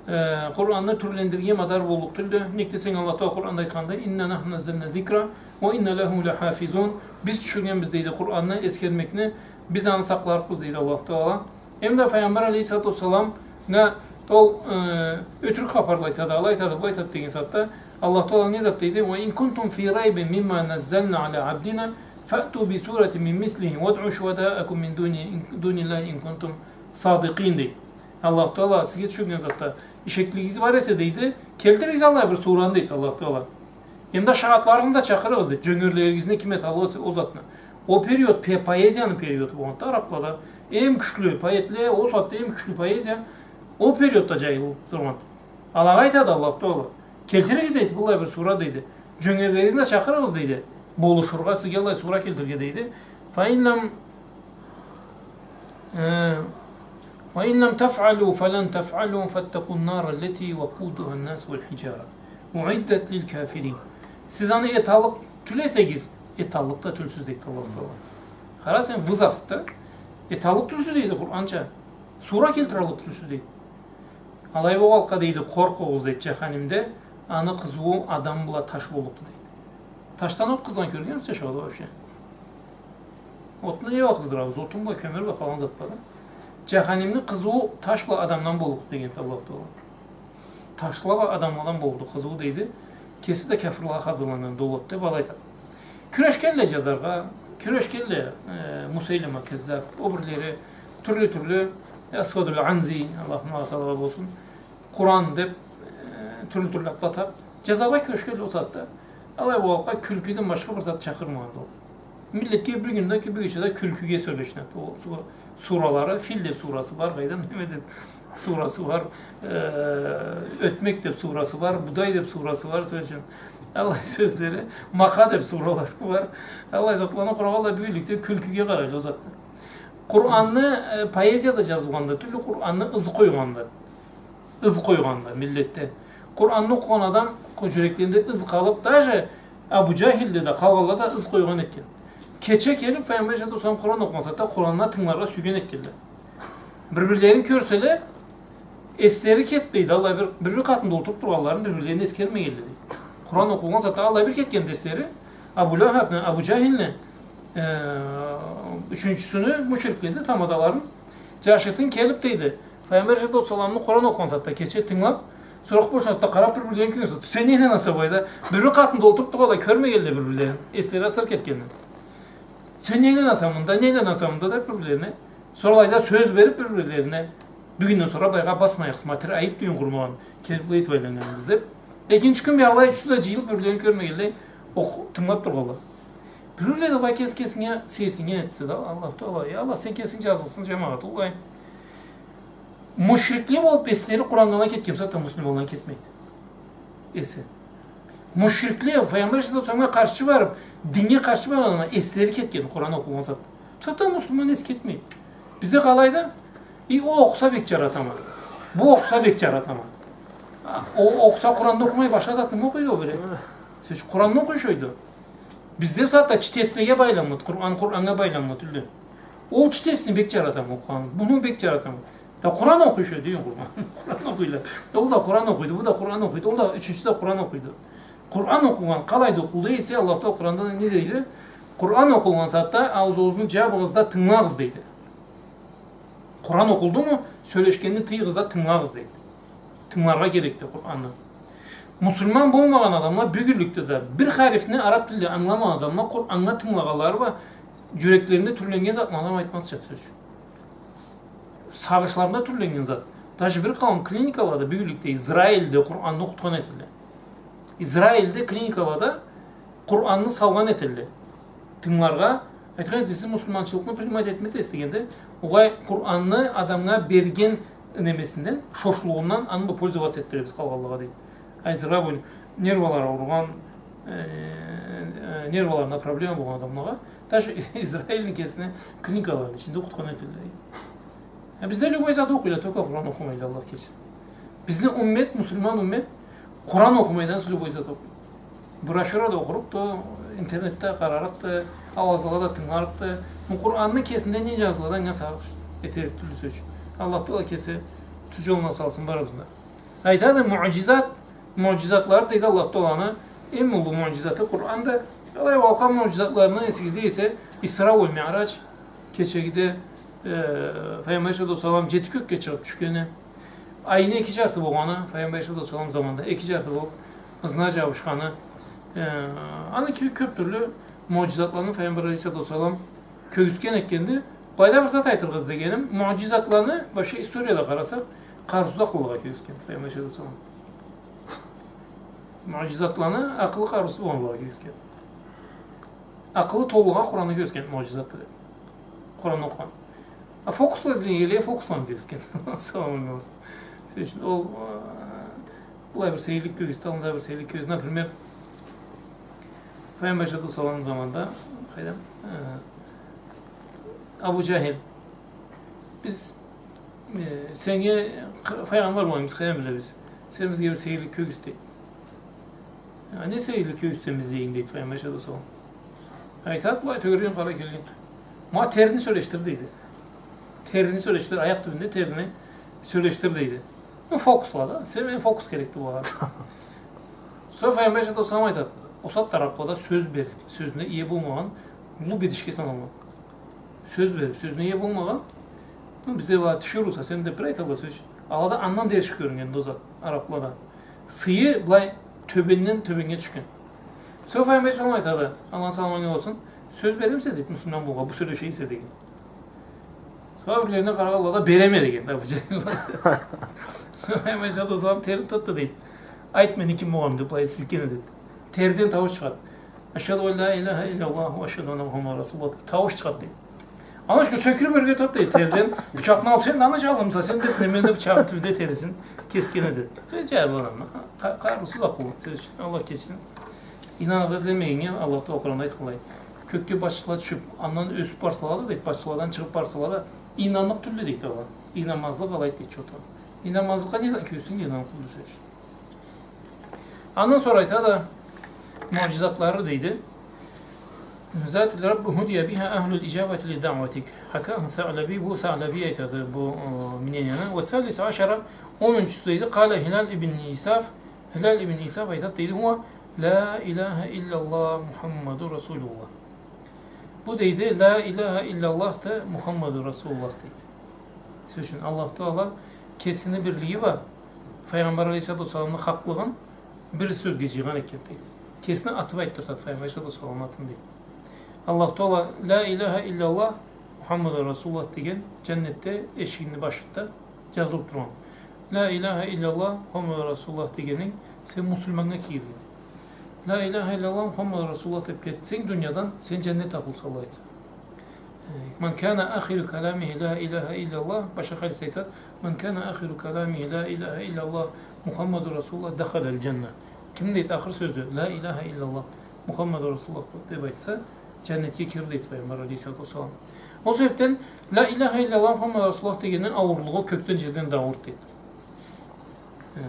Э, Къуранны тюрлендирирге мадар боллукъ тюлдю. Нек десенг, Аллаху Таала Къуранда айтханды: «Инна нахну наззална зикра ва инна лаху лахафизун». Биз тюшюргенбиз, дейди, Къуранны, эсгермекни, биз аны сакъларыкъбыз, дейди Аллаху Таала. Эм да Файгъамбар алейхиссалату уассаламгъа ол, э, ётюрюк хапарла айтады, алай айтады, былай айтады деген сагъатда Аллаху Таала не зат дейди? «Ва ин кунтум фи райбин мимма наззална аля абдина фаъту би суратин мин мислихи вадъу шухадаакум мин дуни, дуниллахи ин кунтум садикъин», — дейди. Аллаху Таала сизге тюшюрген затда ишеклигигиз бар эсе, дейди, келтиригиз аллай бир сураны, дейди Аллаху Таала. Эм да шагъатларыгъызны да чакъырыгъыз, дейди. Жёнгерлеригизни ким эталлыкъ эсе, ол затны. Ол период пе-, поэзияны периоду болгъанды араблада. Эм кючлю поэтле, ол сагъатда эм кючлю поэзия ол периодда жайылып тургъан. Алагъа айтады Аллаху Таала: «Келтиригиз, — дейди, — быллай бир сура, — дейди. — Жёнгерлеригизни да чакъырыгъыз, — дейди, — болушургъа, сизге аллай сура келтирирге», — дейди. «Фа ин лам, э, ва ин лам тафъалу фалан тафъалу фаттакъун нара ллати вакъудуха ннасу вал хиджара уиддат лил кафирин». Сиз аны эталлыкъ тюл эсегиз, эталлыкъ да тюлсюз, дейди Аллаху Таала. Къара сен, вызов да. Эталлыкъ тюлсюз, дейди, Къуранча. Сура келтираллыкъ тюлсюз, дейди. Алай болгъанлыкъгъа, дейди, къоркъугъуз, дейди, жаханимде аны къызыуу адам бла таш боллукъду, дейди. Ташдан от къызгъан кёргенмисиз ачыгъы вообще? Отну не бла къыздырабыз? Отун бла, кёмюр бла, къалгъан зат бла да. Жаханимни къызыуу таш бла адамдан боллукъду, дегенди Аллаху Таала. Ташла бла адамладан боллукъду къызыуу, дейди. Кеси да кафырлагъа хазырланнган да ол от, деп алай айтады. Кюрешгенле жазаргъа, кюрешгенле, э, Мусайлама Кеззаб, ол бирлери тюрлю-тюрлю, Асвадул Анзи, Аллахдан алакъалары болсун, Къуран деп, э, тюрлю-тюрлю атла тап, жазаргъа кюрешгенле ол сагъатда. Алай болгъанлыкъгъа кюлкюден башха бир зат чакъырмагъанды ол. Миллетге бир кюнде, бир гечеде кюлкюге сёлешинеди. Ол су-, суралары, фил деп сурасы бар, къайдам, неме деп сурасы бар, э, ётмек деп сурасы бар, будай деп сурасы бар, сёз ючюн. Аллай сёзлери, маха деп суралары бар. Аллай затланы къурагъанла, бюгюнлюкде кюлкюге къарайла ол затны. Къуранны, э, поэзияда джазылгъанда тюлдю, Къуранны ыз къойгъанда. Ыз къойгъанда миллетде. Къуранны окъугъан адам, къо-, джюреклеринде ыз къалыб, даже Абу Джахилде да, къалгъанла да ыз къойгъан этген. Кече келиб, Файгъамбар алейхиссалату уассалам Къуран окъугъан сагъатда Къуранына тынгыларгъа сюйген этгенле. Бир-бирлерин кёрселе, эслери кетмейди. Аллай бир, бир-бир къатында олтуруб тургъанларын бир-бирлерин эсгермегенле, дейди. Къуран окъугъан сагъатда аллай бир кетгенди эслери. Абу Лахабны, Абу Джахилни, э, ючюнчюсюню, мушриклени тамадаларын, джашыртын келиб, дейди, Файгъамбар алейхиссалату уассаламны Къуран окъугъан сагъатда кече тынгылаб, сора бошагъан сагъатда къараб, бир-бирлерин кёрген сагъатда, сен не айланаса былайда? Бир-бир къатында олтуруб тургъанла кёрмегенле бир-бирлерин. Эслери асыры кетгенди. Сен не айланаса мында, не айланаса мында деб бир-бирлерине. Сора алайда сёз бериб бир-бирлерине, бюгюнден сора былайгъа басмайыкъ, смотри, айыб, дин къурмагъан, келиб былай этиб айланнганбыз деб. Экинчи кюн бир алай ючюсю да джыйылыб, бир-бирлерин кёрмегенлей, окъ-, тынгылаб тургъанла. Бир-бирле да былай кес-кесине сейирсиннген этсе да, Аллах Тагъала, я Аллах, сен кесинг джазыкъсын, джамагъат, аллай. Мушрикле болуб, эслери Къурандан кетген сагъатда муслимандан кетмейди. Эсе. Мушрикле, Файгъамбар алейхиссалату уассаламгъа къаршчы барыб, диннге къаршчы баргъан адамла эслери кетген Къуран окъугъан сагъатда. Сагъатда муслиман эси кетмейди. Бизде къалайды? И ол окъуса бек джаратама. Бу окъуса бек джаратама. А, ол окъуса Къуранны окъумай, башха затны окъуйду ол бир. Сёз ючюн, Къуранны окъуй шойду. Бизде бусагъатда чтецлеге байланмады, Къуран, Къураннга байланмады, тюлдю. Ол чтецни бек джаратама, окъугъан, муну бек джаратама. Да Къуран окъуй шойду, Къуран. Къуран окъуйла. Ол да Къуран окъуйду, бу да Къуран окъуйду, ол да ючюнчю да Къуран окъуйду. Къуран окъугъан къалайды окъулду эсе, Аллах Тагъала Къуранда не дейди? Къуран окъулгъан сагъатда аузугъузну джабыгъыз да тынгылагъыз, дейди. Къуран окъулдуму, сёлешгенни тыйыгъыз да тынгылагъыз, дейди. Тынгыларгъа керекди Къуранны. Муслиман болмагъан адамла бюгюнлюкде да бир харифни араб тилде ангыламагъан адамла Къураннга тынгылагъанлары бла джюреклеринде тюрленнген затны адам айтмазча, сёз ючюн. Сагъышларында тюрленнген зат. Даже бир къауум клиникалада бюгюнлюкде Израильде Къуранны окъутхан этиле. Израильде клиникалада Къуранны салгъан этиле. Тынгыларгъа айтхан этиле, сиз муслиманчылыкъны принимать этмесиз дегенде, огъай, Къуранны адамгъа берген немесинден, шошлугъундан аны бла пользоваться этдиребиз къалгъанлагъа, дейди. Айтыргъа, бу нервалары ауругъан, э, э, нерваларында проблема болгъан адамлагъа, даже Израильни кесине клиникаларыны ичинде окъутхан этиле. А бизде любой зат окъуйла, только Къуран окъумайла, Аллах кечсин. Бизни уммет, муслиман уммет, Къуран окъумайдан сора любой зат окъуйду. Брошюра да окъурукъду, интернетде къарарыкъды, ауазлагъа да тынгыларыкъды. Бу Къуранны кесинде не джазылады, анга сагъыш этерик тюлдю, сёз ючюн. Аллах Тагъала кеси тюз джолуна салсын барыбызны да. Айтады, муъджизат, муъджизатлары, дейди, Аллах Тагъаланы, эм уллу муъджизаты Къуранды. Алай, ол алкъын муъджизатларыны эсигизде эсе, Исра уа Миъраж, кечегиде, э, Файгъамбар алейхиссалату уассалам джети кёкге чыгъыб тюшгени, айны эки джарты болгъаны, Файгъамбар алейхиссалату уассалам заманында эки джарты болуб, ызына джабышханы, э, аны кибик кёб тюрлю муъджизатланы Файгъамбар алейхиссалату уассалам кёргюзтген этгенди. Былайда бир зат айтыргъа излегеним, муъджизатланы, вообще, историяда къарасакъ, къарыусуз акъыллыгъа кёргюзтген Файгъамбар алейхиссалату уассалам. Муъджизатланы акъылы къарыусуз болгъанлагъа кёргюзтген. Акъылы толугъа Къуранны кёргюзтген муъджизатды деб. Къуранны окъугъан. А фокусла излегенлеге фокусланы кёргюзтген. Салам алейкум. Сёз ючюн, ол, э, былай бир сейирлик кёргюзтдю, алай бир сейирлик кёргюзтдю. Например, Файгъамбар алейхиссалату уассалам заманында, къайдам, э, Абу Джахил, биз, э, сеннге къ-, файгъамбар болгъанынг къайдан билебиз? Сен бизге бир сейирлик кёргюзт, дейди. А не сейирлик кёргюзтсем излейин, дейди Файгъамбар алейхиссалату уассалам. Айтады, былай тёгерегинден къара келгин. Ма терини сёлешдир, дейди. Терини сёлешдир, аякъ тюбюнде терини сёлешдир, дейди. Ну, фокусла да. Сен, мен фокус керекди бугъа. Сора Файгъамбар алейхиссалату уассалам айтады, ол сагъатда араблада сёз бериб, сёзюне ие болмагъан уллу бидишге саналгъан. Сёз бериб, сёзюне ие болмагъан. Ну, бизде бар, тиширыуса, сен деб бир айталла сёз. Алада андан да эрши кёрюнген ол зат, араблада. Сыйы былай тёбенден тёбеннге тюшген. Сора Файгъамбар алейхиссалам айтады, Аллахны саламы анга болсун, сёз беремисе, дейди, муслиман болгъа, бу сёлеше эсе, деген. Сора бирлерине къарагъанла да, береме, деген да, бу джайла. Сора Файгъамбар алейхиссалату уассалам терин тутду, дейди. Айт, мени ким болгъанымы, деб, былай силкене, дейди. Терден таууш чыгъады. Ашхаду ан ля иляха илляллах ва ашхаду анна Мухаммадан расулуллах, деб таууш чыгъады, дейди. Аны ючюн сёкюрюб ёрге турады, дейди, терден. Бычакъны алыб, сен аны джаллымыса, сен, деб, немени, бычакъны тюбюнде терисин кескени, дейди. Сёз джайлы адам. Къа-, къарыусуз акъыллы, сёз ючюн. Аллах кечсин. Ийнаныргъа излемегеннге Аллах Тагъала Къуранда айтханлай, кёкге башчыла тюшюб, андан ёсюб барсала да, дейди, башчыладан чыгъыб барсала да, ийнанныкъ тюлле, дейди, ала. Ийнанмазлыкъ алайды, дейди, чоту. Ийнанмазлыкъгъа не затны кёргюзтсенг да ийнанныкъ тюлле, сёз ючюн. Андан сора айтады, муъжизатлары, дейди. Зат Раббу худия биха ахлул иджабати ли даъватик. Хакаху Саълаби, бу Саълаби айтады бу, э, мненияны. Ва салис ашара, онунчусу, дейди, къала Хилал ибн Исаф, Хилал ибн Исаф айтады, дейди, хуа ла иляха илляллах Мухаммаду Расулуллах. Бу, дейди, ла иляха илляллах да Мухаммаду Расулуллах, дейди. Сёз ючюн, Аллах Тагъала кесини бирлиги бла Файгъамбар алейхиссалату уассаламны хакълыгъын бир сёзге джыйгъан экен, дейди. Кесини атыб айтдыртады Файгъамбар алейхиссалату уассаламны атын, дейди. Аллах Тагъала ла иляха илляллах Мухаммаду Расулуллах деген джаннетде эшигини башында джазылыб тургъан. Ла иляха илляллах Мухаммаду Расулуллах дегенинг сен муслиманнга кирген. Ла иляха илляллах Мухаммаду Расулуллах деб кетсенг дуниядан, сен джаннет ахлуса, Аллах айтса. Э, ман кана ахиру каламихи ла иляха илляллах, башха хадис айтады, ман кана ахиру каламихи ла иляха илляллах Мухаммаду Расулуллах дахаляль джанна. Кимни, дейди, ахыр сёзю ла иляха илляллах Мухаммаду Расулуллах деб айтса, джаннетге кирир, дейди Файгъамбар алейхиссалату уассалам. Ол себебден ла иляха илляллах Мухаммаду Расулуллах дегенни ауурлугъу кёкден, джерден да ауур, дейди. Э,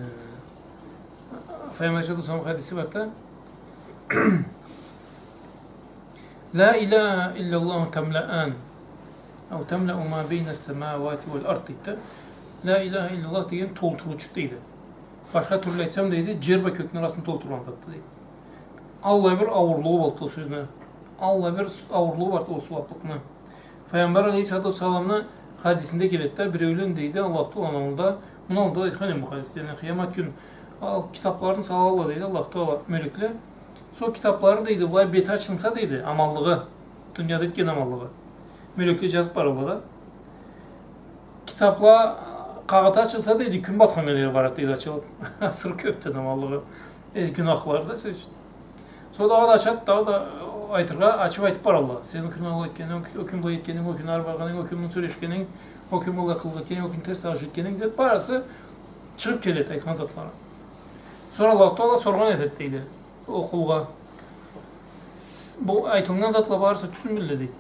Файгъамбар алейхиссалату уассалам хадиси бар да, ла иляха илляллаху тамлаан, ау тамлау ма байна ссамауати уаль ард, дейди да. Ла иляха илляллах деген толтуруучуду, дейди. Башха тюрлю айтсам, дейди, джер бла кёкню арасын толтургъан затды, дейди. Аллай бир ауурлугъу барды ол сёзню. Аллай бир ауурлугъу барды ол сууаблыкъны. Файгъамбар алейхиссалату уассаламны хадисинде келеди да, биреулен, дейди, Аллах Тагъаланы аллында, муну аллында да айтхан эдим бу хадислени, къыямат кюн, ал, китабларын салалла, дейди, Аллах Тагъала, мёлекле. Сора китаблары, дейди, былай бети ачылса, дейди, аманлыгъы, дунияда этген аманлыгъы. Мёлекле джазыб баралла да. Китабла къагъыты ачылса, дейди, кюн батханнга дери барады, дейди, ачылыб. Асыры кёбдю аманлыгъы. Э, гюнахлары да, сёз ючюн. Сора дагъыда ачады, дагъыда айтыргъа, ачыб айтыб баралла. Сен ол кюн алай этгенинг, ол кюн былай этгенинг, ол кюн ары баргъанынг, ол кюн муну сёлешгенинг, ол кюн былай къылыкъ этгенинг, ол кюн терс иш этгенинг деб, барысы чыгъыб келеди айтхан затлары. Сора Аллаху Тагъала соргъан этеди, дейди, ол къулгъа. С-, бу айтылгъан затла барысы тюзмюдюле, дейди.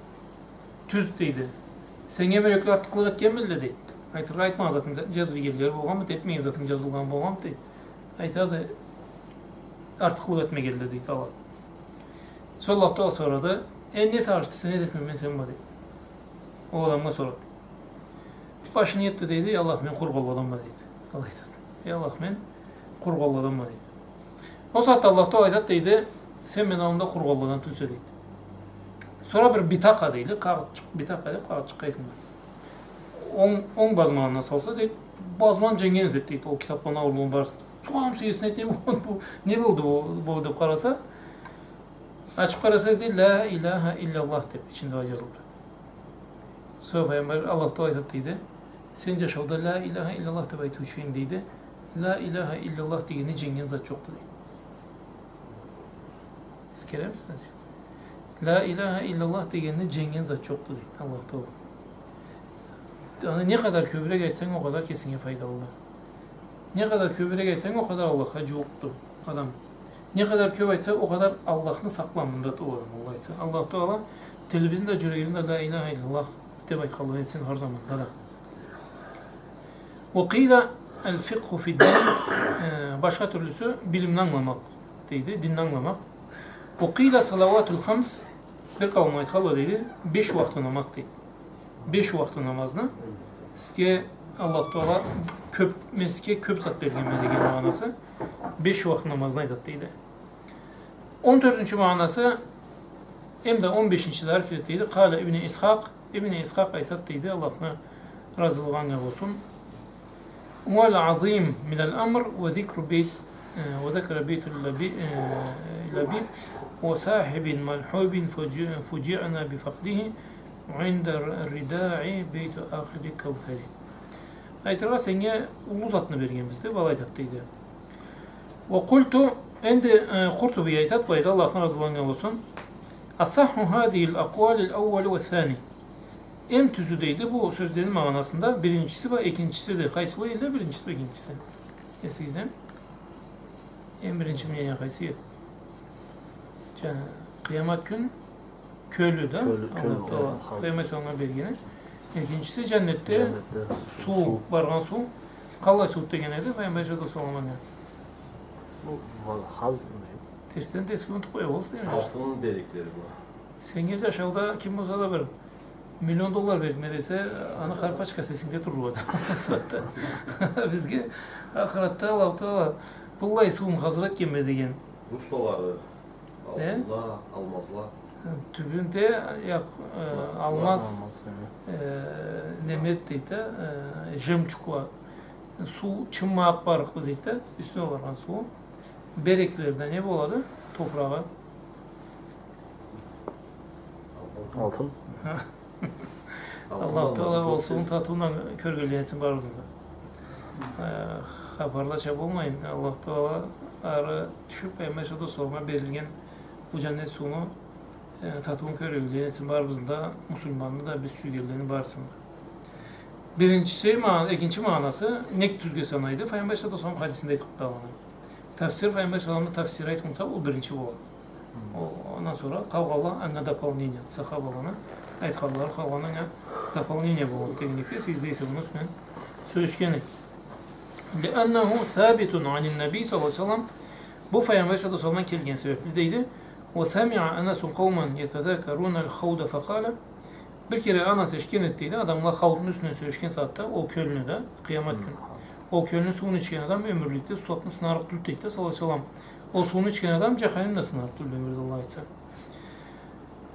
Тюз, дейди. Сеннге мёлекле артыкълыкъ этгенмидиле, дейди. Айтыргъа, айтмагъан затынгы джазыб ийгенлери болгъанмыды, этмеген затынг джазылгъан болгъанмыды, дейди. Айтады, артыкълыкъ этмегенле, дейди, ала. Сора Аллах Тагъала сорады, э, не сагъыш этесе, не этеме мен сен бла, дейди. Ол адамгъа сорады. Башын ийеди, дейди, я Аллах, мен къуру къолладанма, дейди. Алай айтады. Я Аллах, мен къуру къолладанма, дейди. Ол сагъатда Аллах Тагъала айтады, дейди, сен мени аллымда къуру къолладан тюлсе, дейди. Сора бир битакъа, дейди, къагъытчыкъ, битакъа, дейди, къагъытчыкъгъа айтылгъан. Онг, онг базманына салса, дейди, базман дженгген этеди, дейди, ол китабланы ауурлугъун барысын. Сора адам сейирсинеди, не болду бу, не болду бу, бу деб къараса, ачыб къараса, дейди, ла иляха илляллах деб ичинде джазылыб. Сора Файгъамбар, Аллах Тагъала айтады, дейди, сен джашауда ла иляха илляллах деб айтыучу эдинг, дейди, ла иляха илляллах дегенни дженгнген зат джокъду, дейди. Эсгеремисиз? Ла иляха илляллах дегенни дженгнген зат джокъду, дейди Аллах Тагъала. Аны не къадар кёбюрек айтсанг, ол къадар кесинге файдалыды. Не къадар кёбюрек айтсанг, ол къадар Аллахха джууукъду адам. Не къадар кёб айтса, ол къадар Аллахны сакъланында ол адам, Аллах айтса. Аллах Тагъала тилибизни да, джюрегибизни да ла иляха илляллах деб айтханлы этсин хар заманда да. Ва къийла аль-фикъху фид-дин, э, башха тюрлюсю билимни ангыламакъ, дейди, динни ангыламакъ. Ва къийла салауатуль хамс, бир къауум айтханла, дейди, беш ууахты намаз, дейди. Беш ууахты намазны сизге Аллах Тагъала кёб, мен сизге кёб зат бергенме деген магъанасы. Беш ууахты намазны айтады, дейди. Он тёртюнчю магъанасы, эм да он бешинчи да ары келеди, дейди. Къала Ибн Исхакъ, Ибн Исхакъ айтады, дейди, Аллахны разылыгъы анга болсун. Уаль-азим миналь-амр ва зикру бейт, э, ва закара бейтуль лаби-, э, лабиб ва сахибин малхубин фуджи-, фуджиъна бифакъдихи инда р-, ридаи бейту ахири каусари. Айтыргъа, сеннге уллу затны бергенбиз деб, алай айтады, дейди. Ва къульту, энди, э, Къуртуби айтады, былайда, Аллахны разылыгъы анга болсун. Асахху хазихиль акъуалиль аууалу ва ссани. Эм тюзю, дейди, бу сёзлени магъанасында биринчиси ва экинчиси да, къайсыла эди биринчиси ва экинчиси? Эсигиздеми? Эм биринчи мнение къайсы эди? Джа-, къыямат кюн кёлю да, Кёлю, Аллах кёлю, Тагъала Аллах. Пайгъамбар саллаллаху алейхи ва салламгъа бергени. Экинчиси, джаннетде Джаннетде суу, суу. Баргъан суу. Къаллай суу деген эди Пайгъамбар саллаллаху алейхи ва саллам анга? Бу вал-, хал не? Терсден терсге унутуб къоя болурсуз дейме. Алтынны береклери бу. Сеннге джашауда ким болса да бир миллион доллар берме десе, аны хар пачкасы эсингде турлукъ эди. Бизге ахыратда Аллах Тагъала быллай сууну хазыр этгенме деген. Русскийле, э? Алтынла, алмазла. Тюбюнде, э, алмаз, алмаз, э, неме дейди, э, жемчугла. Суу чыммакъ барыкълы дейди да, юсюне баргъан суу. Береклерде не болады? Топурагъы. Алтын. Ха. Аллах Тагъала ол сууну татыуундан кёргенледен этсин барыбызны да. Э, хапарлача болмайын. Аллах Тагъала ары тюшюб, Пайгъамбар саллаллаху алейхи ва салламгъа берилген бу джаннет сууну, э, татыуун кёргенледен этсин барыбызны да, муслиманны да, биз сюйгенлени барысын да. Биринчиси, ма-, экинчи магъанасы, нек тюзге санайды? Пайгъамбар саллаллаху алейхи ва саллам хадисинде айтханды аны. Тафсир, Пайгъамбар саллаллаху алейхи ва салламны тафсири айтылса, ол биринчи болады. Ол, андан сора къалгъанла анга дополнение, сахабаланы айтханлары, къалгъаны анга дополнение болады дегенликде, сиз да эсе муну юсюнден сёлешгенлик. لأنه ثابت عن النبي صلى الله عليه وسلم. Бу Пайгъамбар саллаллаху алейхи ва салламдан келген себебли дейди. وسمع أنس قوما يتذاكرون الحوض فقال. Бир кере Анас эшитген эди, дейди, адамла хауутну юсюнден сёлешген сагъатда, ол кёлню да, къыямат кюн. Хы. Ол кёлню сууун ичген адам ёмюрлюкде сусапны сынарыкъ тюлдю, дейди да, саллаллаху алейхи ва саллам. Ол сууну ичген адам джаханим да сынарыкъ тюлдю, ёмюрде, Аллах айтса.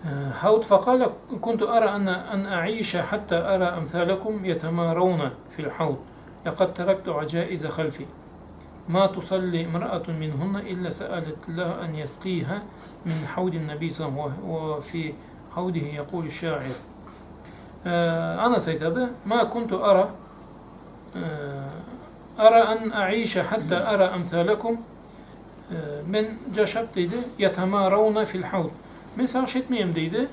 Э, хауут, فقال: كنت أرى أن، أن أعيش حتى أرى أمثالكم يتمارون في الحوض، لقد تركت عجائز خلفي. ما تصلي امرأة منهن إلا سألت الله أن يسقيها من حوض النبي صلى الله عليه وسلم، وفي حوضه يقول الشاعر. Э, Анас айтады, ما كنت أرى, э, أرى أن أعيش حتى أرى أمثالكم. Э, мен джашаб, дейди, يتمارون في الحوض. Мен сагъыш этмейме, дейди,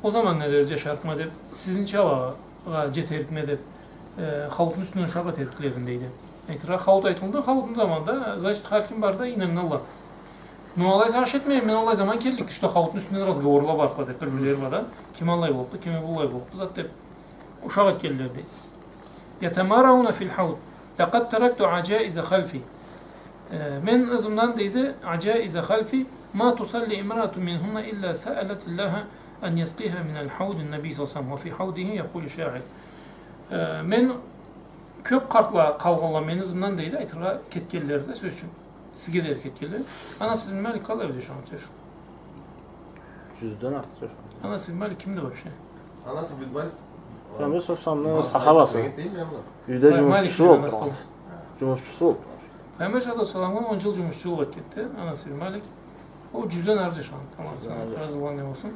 ол заманнга дери джашарыкъма деб, сизинчалагъа джетерикме деб, э, хауутну юсюнден ушакъ этериклерин, дейди. Айтыргъа, хауут айтылды, хауутну заманда, значит, хар ким бары да ийнаннганла. Но алай сагъыш этмейме, мен аллай заман келликди, что хауутну юсюнден разговорла барыкъла деб, бир-бирлери бла да, ким аллай боллукъду, кими быллай боллукъду, зат деб, ушакъ этгенле, дейди. يتمارون في الحوض، لقد تركت عجائز خلفي. Э, мен ызымдан, дейди, عجائز خلفي، ما تصلي امرأة منهن إلا سألت الله أن يسقيها من الحوض النبي صلى الله عليه وسلم، وفي حوضه يقول الشاعر. Э, мен кёб къартла къалгъанла мени ызымдан, дейди, айтыргъа кетгенле да, сёз ючюн. Сизге дери кетгенле. Анас ибн Малик къалай бир джаш, анга джаш. Джюзден артыкъ джаш. Анас ибн Малик кимди вообще? Анас ибн Малик. Пайгъамбар саллаллаху алейхи ва салламны сахабасы. Юйде джумушчусу болуб тургъан. Джумушчусу болуб тургъан. Пайгъамбар саллаллаху алейхи ва салламны он джыл джумушчу болуб кетди Анас ибн Малик. Ол джюзден ары джашагъан. Аллах андан разы болгъан болсун.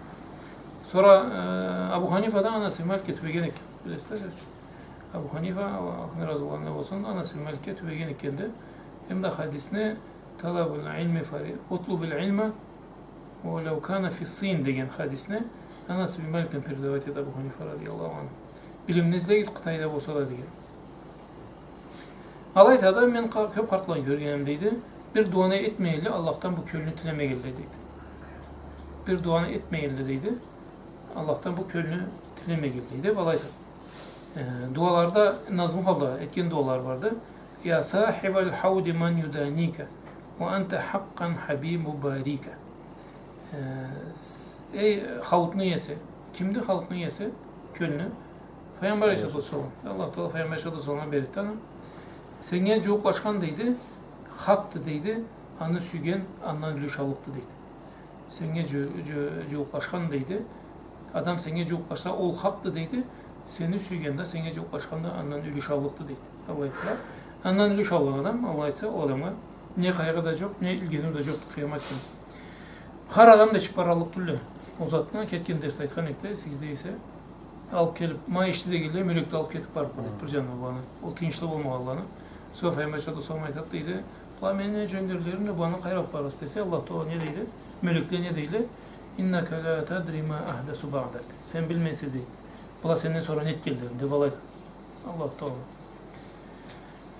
Сора, э, Абу Ханифа да Анас ибн Маликге тюбеген экен. Билесиз да, сёз ючюн. Абу Ханифа, Аллах андан разы болгъан болсун, Анас ибн Маликге тюбеген экенди. Эм да хадисни طلب العلم فري-، اطلب العلم ولو كان في الصين деген хадисни Анас ибн Маликден передавать этеди Абу Ханифа радияллаху анху. Билимни излегиз, Къытайда болса да деген. Алай айтады, мен къа-, кёб къартланы кёргенме, дейди, бир дуаны этмегенле Аллахдан бу кёлню тилемегенле, дейди. Бир дуаны этмегенле, дейди, Аллахдан бу кёлню тилемегенле, дейди, алай айтады. Э, дуаларда назму халда этген дуалары барды. يا صاحب الحوض من يدانيك وأنت حقا حبيب باريك. Э, с-, эй, хауутну иеси. Кимди хауутну иеси? Кёлню. Файгъамбар алейхиссалату уассалам. Аллах Тагъала Файгъамбар алейхиссалату уассаламгъа береди аны. Сеннге джууукълашхан, дейди, хакъды, дейди, аны сюйген андан юлюш аллыкъды, дейди. Сеннге джу-, джу-, джууукълашхан, дейди. Адам сеннге джууукълашса, ол хакъды, дейди. Сени сюйген да, сеннге джууукълашхан да андан юлюш аллыкъды, дейди. Аллах айтса, андан юлюш алгъан адам, Аллах айтса, ол адамгъа не къайгъы да джокъ, не илгениу да джокъду къыямат кюн. Хар адам да ичиб бараллыкъ тюлдю ол затны, кетген дерсде айтхан эдик да, сиз да эсе, алыб келиб, ма ичди дегенлей, мёлекле алыб кетиб барыб, хы, бир джанындан аланы. Ол тыйыншлы болмагъанланы. Сора Файгъамбар саллаллаху алейхи ва саллам айтады, дейди, была мени джёнгерлерим да, быланы къайры алыб барасыз десе, Аллах Тагъала не дейди? Мёлекле не дейле? إنك لا تدري ما أحدثوا بعدك. Сен билмейсе, дейди, была сенден сора не этгенлерин, деб алай айтады Аллах Тагъала.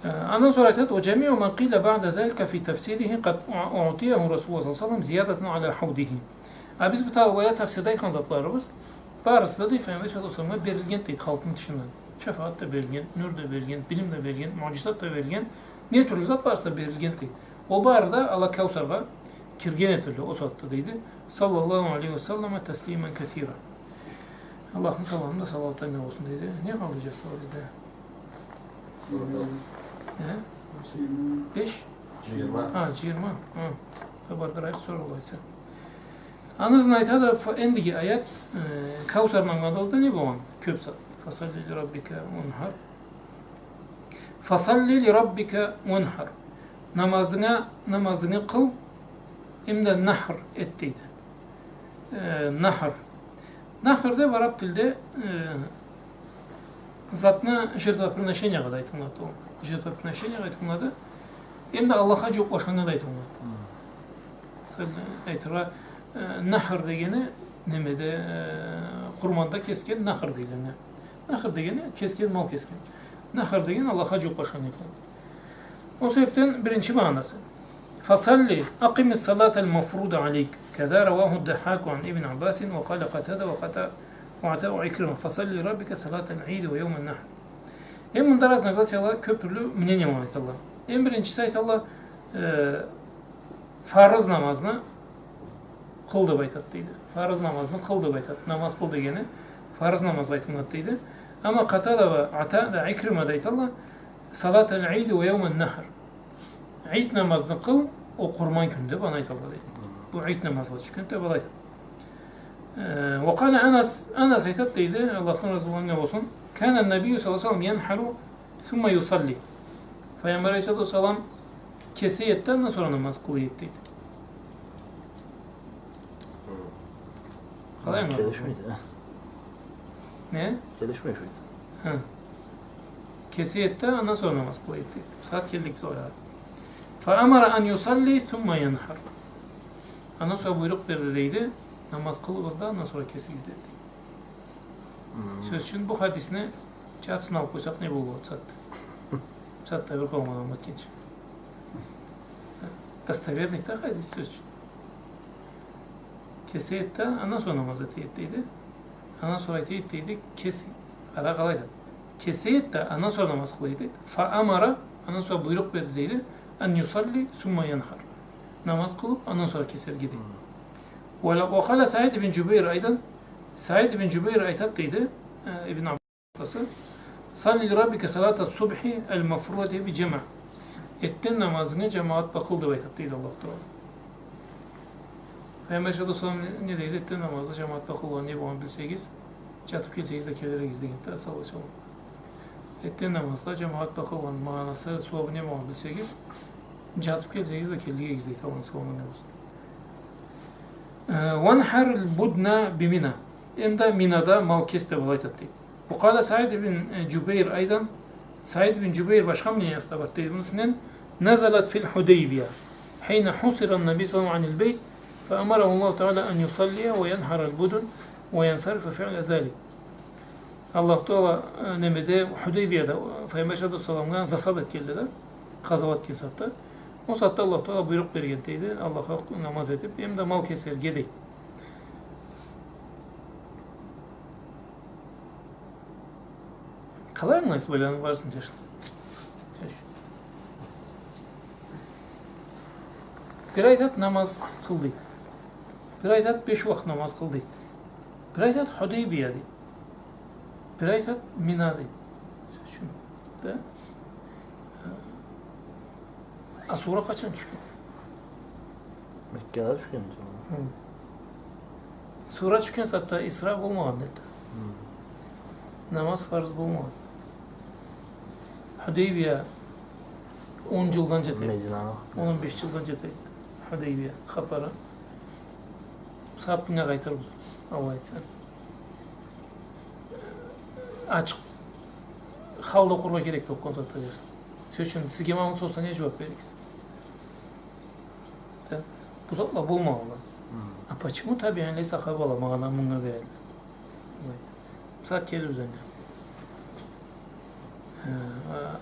Э, андан сора айтат: «وجميع ما قيل بعد ذلك في تفسيره قد أعطيه رسول الله صلى الله عليه وسلم زيادة على حوضه». А биз бу талай тафсирде айтхан затларыбыз, барысы да, дейди, Файгъамбар саллаллаху алейхи ва салламгъа берилген, дейди, халкъны тышындан. Шафагъат да берилген, нюр да берилген, билим да берилген, маджизат да берилген, не тюрлю зат барысы да берилген, дейди. Ол бары да ала Каусаргъа кирген этелле ол сагъатда, дейди. «صلى الله عليه وسلم تسليما كثيرا». Аллахны саламы да, салауаты да анга болсун, дейди. Не къалды, джашла, бизде? Э? Беш? Джыйырма. Хы, джыйырма. Хы. Хапар да айтайыкъ, сора алай эсе. Аны ызын айтады, фа-, эндиги аят, э, Каусарны ангыладыгъыз да, не болгъан? Кёб зат. «فصل لربك وانحر». «فصل لربك وانحر». Намазынгы, намазынгы къыл, эм да нахр эт, дейди. Э, нахр. Нахр деб араб тилде, э, затны жертвоприношениягъа да айтылынады ол. Жертвоприношениягъа айтылынады. Эм да Аллахха джууукълашханнга да айтылынады. Хы. Мисал, айтыргъа, э, нахр дегени немеде, э, къурманда кесген нахр дейле анга. Нахр дегени кесген, мал кесген. Нахр дегени Аллахха джууукълашханнга айтылады. Ол себебден биринчи магъанасы. «فصل، أقم الصلاة المفروضة عليك». كذا رواه الضحاك عن ابن عباس وقال قتادة وقت-، وعطاء وعكرمة: «فصل لربك صلاة العيد ويوم النحر». Эм мында разногласияла кёб тюрлю мнениела айталла. Эм биринчиси айталла, э, фарыз намазны къыл деб айтат, дейди. Фарыз намазны къыл деб айтат. Намаз къыл дегени фарыз намазгъа айтылынады, дейди. Амма Къатада уа, Ата да, Икрима да айталла: «صلاة العيد ويوم النحر». Ид намазны къыл, ол къурман кюн деб аны айталла, дейди. Бу ид намазгъа тюшген деб алай айтат. Э, وقال أنس, Анас айтат, дейди, Аллахдан разылыгъы анга болсун: «كان النبي صلى الله عليه وسلم ينحر ثم يصلي». Файгъамбар алейхиссалату уассалам кесе эди да, андан сора намаз къыла эди, дейди. Къалай ангыладыгъыз? Келишмейди, а? Не? Келишмей шо. Хы. Кесе эди да, андан сора намаз къыла эди, дейди. Бусагъат келдик биз огъар. «فأمر أن يصلي ثم ينحر». Андан сора буйрукъ берди, дейди, намаз къылыгъыз да, андан сора кесигиз, деди. Хы. Сёз ючюн, бу хадисни джартысын алыб къойсакъ, не боллукъ эди бусагъатда? Бусагъатда бир къауум адам этгенча. Достоверный да хадис, сёз ючюн. Кесе эди да, андан сора намаз эте эди, дейди. Андан сора айта эди, дейди, кес-, къара, къалай айтат. Кесе эди да, андан сора намаз къыла эди, дейди. «فأمر», андан сора буйрукъ берди, дейди. «أن يصلي ثم ينحر». Намаз къылыб, андан сора кесерге, дейди. Хы. وقال سعيد بن جبير أيضا. Саид ибн Джубейр айтат, дейди, э, Ибн Аббасы: «صل لربك صلاة الصبح المفروضة بجماعة». Эртден намазынгы джамагъат бла къыл, деб айтат, дейди, Аллаху Тагъала. Файгъамбар саллаллаху алейхи ва саллам не, не дейди? Эртден намазны джамагъат бла къылгъан не болгъанын билсегиз, джатыб келсегиз да келир эдигиз, дегенди, саллаллаху алейхи ва саллам. Эртден намазда джамагъат бла къылгъан магъанасы, сууабы не болгъанын билсегиз, джатыб келсегиз да келир эдигиз, дейди, Аллахны саламы анга болсун. Э, «وانحر البدن بمنى». Эм да Минада мал кес, деб алай айтат, дейди. وقال سعيد بن جبير أيضا. Саид ибн Джубейр башха мнениясы да бар, дейди, муну юсюнден: «نزلت في الحديبية حين حصر النبي صلى الله عليه وسلم عن البيت فأمره الله تعالى أن يصلي وينحر البدن وينصرف فعل ذلك». Аллаху Тагъала, э, немеде, Худейбияда, э, Файгъамбар саллаллаху алейхи ва салламгъа засада этгенле да, къазауат этген сагъатда. Ол сагъатда Аллаху Тагъала буйрукъ берген, дейди, Аллахха намаз этиб, эм да мал кесерге, дейди. Къалай ангылайсыз быланы барысын, джашла? Бир айтат, намаз къыл, дейди. Бир айтат, беш уакъыт намаз къыл, дейди. Бир айтат, Худейбия, дейди. Бир айтат, Мина, дейди. Сёз ючюн. Да? А сура къачан тюшген? Меккада тюшген сура. Хы. Сура тюшген сагъатда Исра болмагъан эди. Хы. Намаз фарз болмагъан. Худейбия он джылдан джетеди. Мединаны. Он, он беш джылдан джетеди. Худейбия хапары. Сагъат мынга къайтырбыз, Аллах айтса. Ачыкъ халда окъургъа керекди окъугъан затда дерсин. Сёз ючюн, сизге ма муну сорса, не джууаб берирсиз? Да, бу затла болмагъанла. Хы. А почему табиинле, сахабала магъананы мынга берелле? Аллах айтса. Бусагъат келирбиз анга.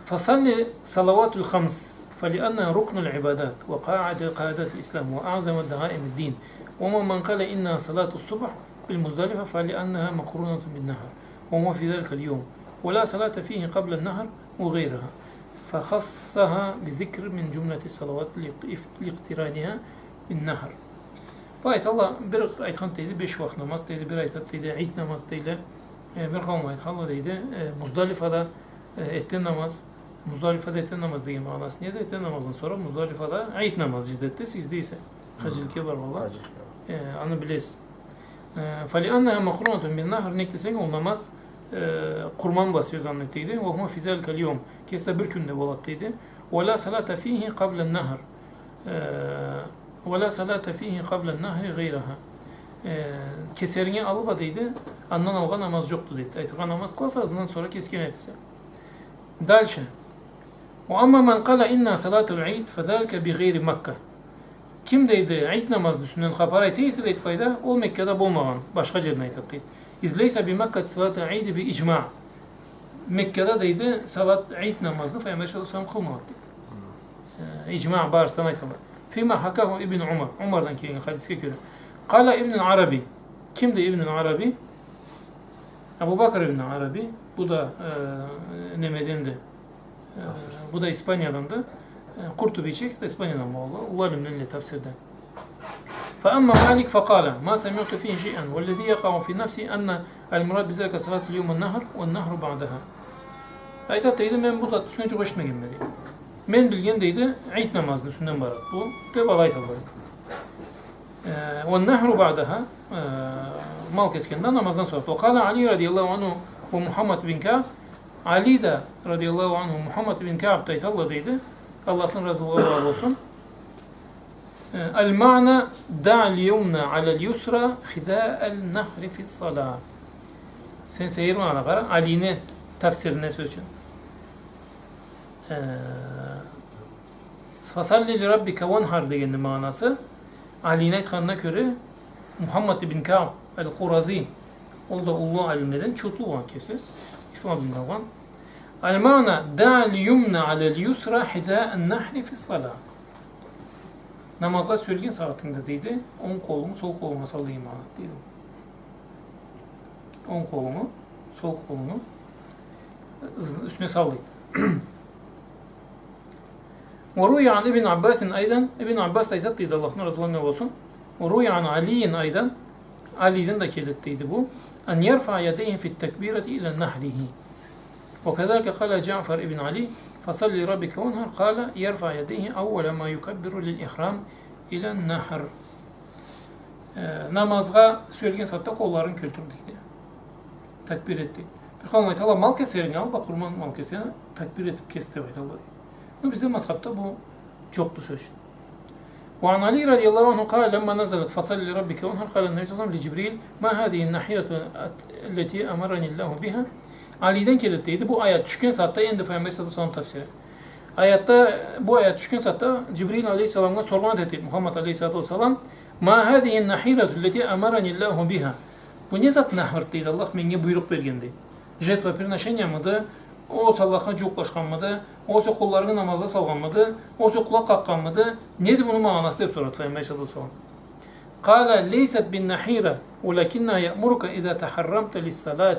فصل صلوات الخمس، فلأنها ركن العبادات وقاعدة، قاعدة الإسلام وأعظم دعائم الدين. وأما من قال إنها صلاة الصبح بالمزدلفة، فلأنها مقرونة بالنحر، وهو في ذلك اليوم، ولا صلاة فيه قبل النحر وغيرها، فخصها بذكر من جملة الصلوات لاق-، لاقترانها بالنحر. Былай айталла, бир айтхан дейди, беш уакыт намаз дейди, бир айтат дейди, ид намаз дейди. Э, бир къауум айтханла дейди, э, Муздалифада, э, эртден намаз, Муздалифада эртден намаз деген магъанасы неди? Эртден намаздан сора Муздалифада ид намаз джетеди, сиз дейсе. Хаджиликге баргъанла. Хаджиликге. Э, аны билесиз. Э, فلأنها مقرونة بالنحر, нек десенг, ол намаз, э, къурман бла связанный дейди. وهو في ذلك اليوم, кеси да бир кюнде болат дейди. ولا صلاة فيه قبل النحر. Э, ولا صلاة فيه قبل النحر غيرها. Э, кесеринге алыб а дейди, андан алгъа намаз джокъду дейди. Айтыргъа намаз къыласа, андан сора кесген этесе. Дальше. وأما من قال إنها صلاة العيد فذلك بغير مكة. Ким дейди, ид намазны юсюнден хапар айта эсе дейди былайда, ол Меккада болмагъан, башха джерден айтат дейди. إذ ليس بمكة صلاة العيد بإجماع. Меккада дейди, салат, ид намазны Файгъамбар саллаллаху алейхи ва саллам къылмагъан дейди. Э, иджма барысындан айтылады. فيما حكاه ابن عمر. Умардан келген хадисге кёре. قال ابن العربي. Кимди Ибн Араби? Абу Бакр ибн Араби. Бу да, э, немеденди. Э, бу да Испанияданды. Э, Къуртубичик да Испаниядан болгъанды. Уллу алимле тафсирде. فأما مالك فقال: ما سمعت فيه شيئا، والذي يقع في نفسي أن المراد بذلك صلاة اليوم النحر والنحر بعدها. Айтат дейди, мен бу зат юсюнден джукъ эшитмегенме дейди. Мен билген дейди, ид намазны юсюнден барат бу, деб алай айталла. Э, والنحر بعدها, э, мал кесгенде намаздан сора. وقال علي رضي الله عنه ومحمد بن كعب. Али да, радияллаху анху, Мухаммад ибн Кааб да айталла дейди. Аллахдан разылыгъы болсун. Э, المعنى: ضع اليمنى على اليسرى حذاء النحر في الصلاة. Сен сейир магъанагъа къара, Алини тафсирине, сёз ючюн. Э, فصل لربك وانحر дегенни магъанасы, Алини айтханына кёре, Мухаммад ибн Кааб аль-Къурази, ол да уллу алимледен, чутлу болгъан кеси, ислам динин алгъан. المعنى: ضع اليمنى على اليسرى حذاء النحر في الصلاة. Намазгъа сюелген сагъатынгда, дейди, онг къолунгу сол къолунга сал деген магъанады, дейди. Онг къолунгу сол къолунгу ыз-, юсюне сал, дейди. وروي عن ابن عباس أيضا, Ибн Аббас да айтат, дейди, Аллахдан разылыгъы болсун. وروي عن علي أيضا, Алиден да келет, дейди, бу. أن يرفع يديه في التكبيرة إلى نحره. وكذلك قال جعفر بن علي: فصل لربك وانحر، قال: يرفع يديه أول ما يكبر للإحرام إلى النحر. Э, намазгъа сюелген сагъатда къолларын кёлтюр, дейди. Такбир эт, дейди. Бир къауум айталла, мал кесеринге ал, бу къурман мал кесеринге, такбир этиб кес деб айталла, дейди. Но бизде мазхабда бу джокъду, сёз ючюн. وعن علي رضي الله عنه قال: لما نزلت فصل لربك وانحر، قال النبي صلى الله عليه وسلم لجبريل: ما هذه النحيرة التي أمرني الله بها؟ Алиден келет, дейди, бу аят тюшген сагъатда, энди Файгъамбар саллаллаху алейхи ва саллам тафсири. Аятда, бу аят тюшген сагъатда Джибрил алейхиссаламгъа соргъан этет, Мухаммад алейхиссалату вассалам: ما هذه النحيرة التي أمرني الله بها؟ Бу не зат нахр, дейди, Аллах меннге буйрукъ берген, дейди. Жертвоприношениямыды, огъесе Аллахха джууукълашханмыды, огъесе къолларынгы намазгъа салгъанмыды, огъесе къулакъ къакъгъанмыды, неди муну магъанасы, деб сорады Файгъамбар саллаллаху алейхи ва саллам. قال: ليست بالنحيرة، ولكنها يأمرك إذا تحرمت للصلاة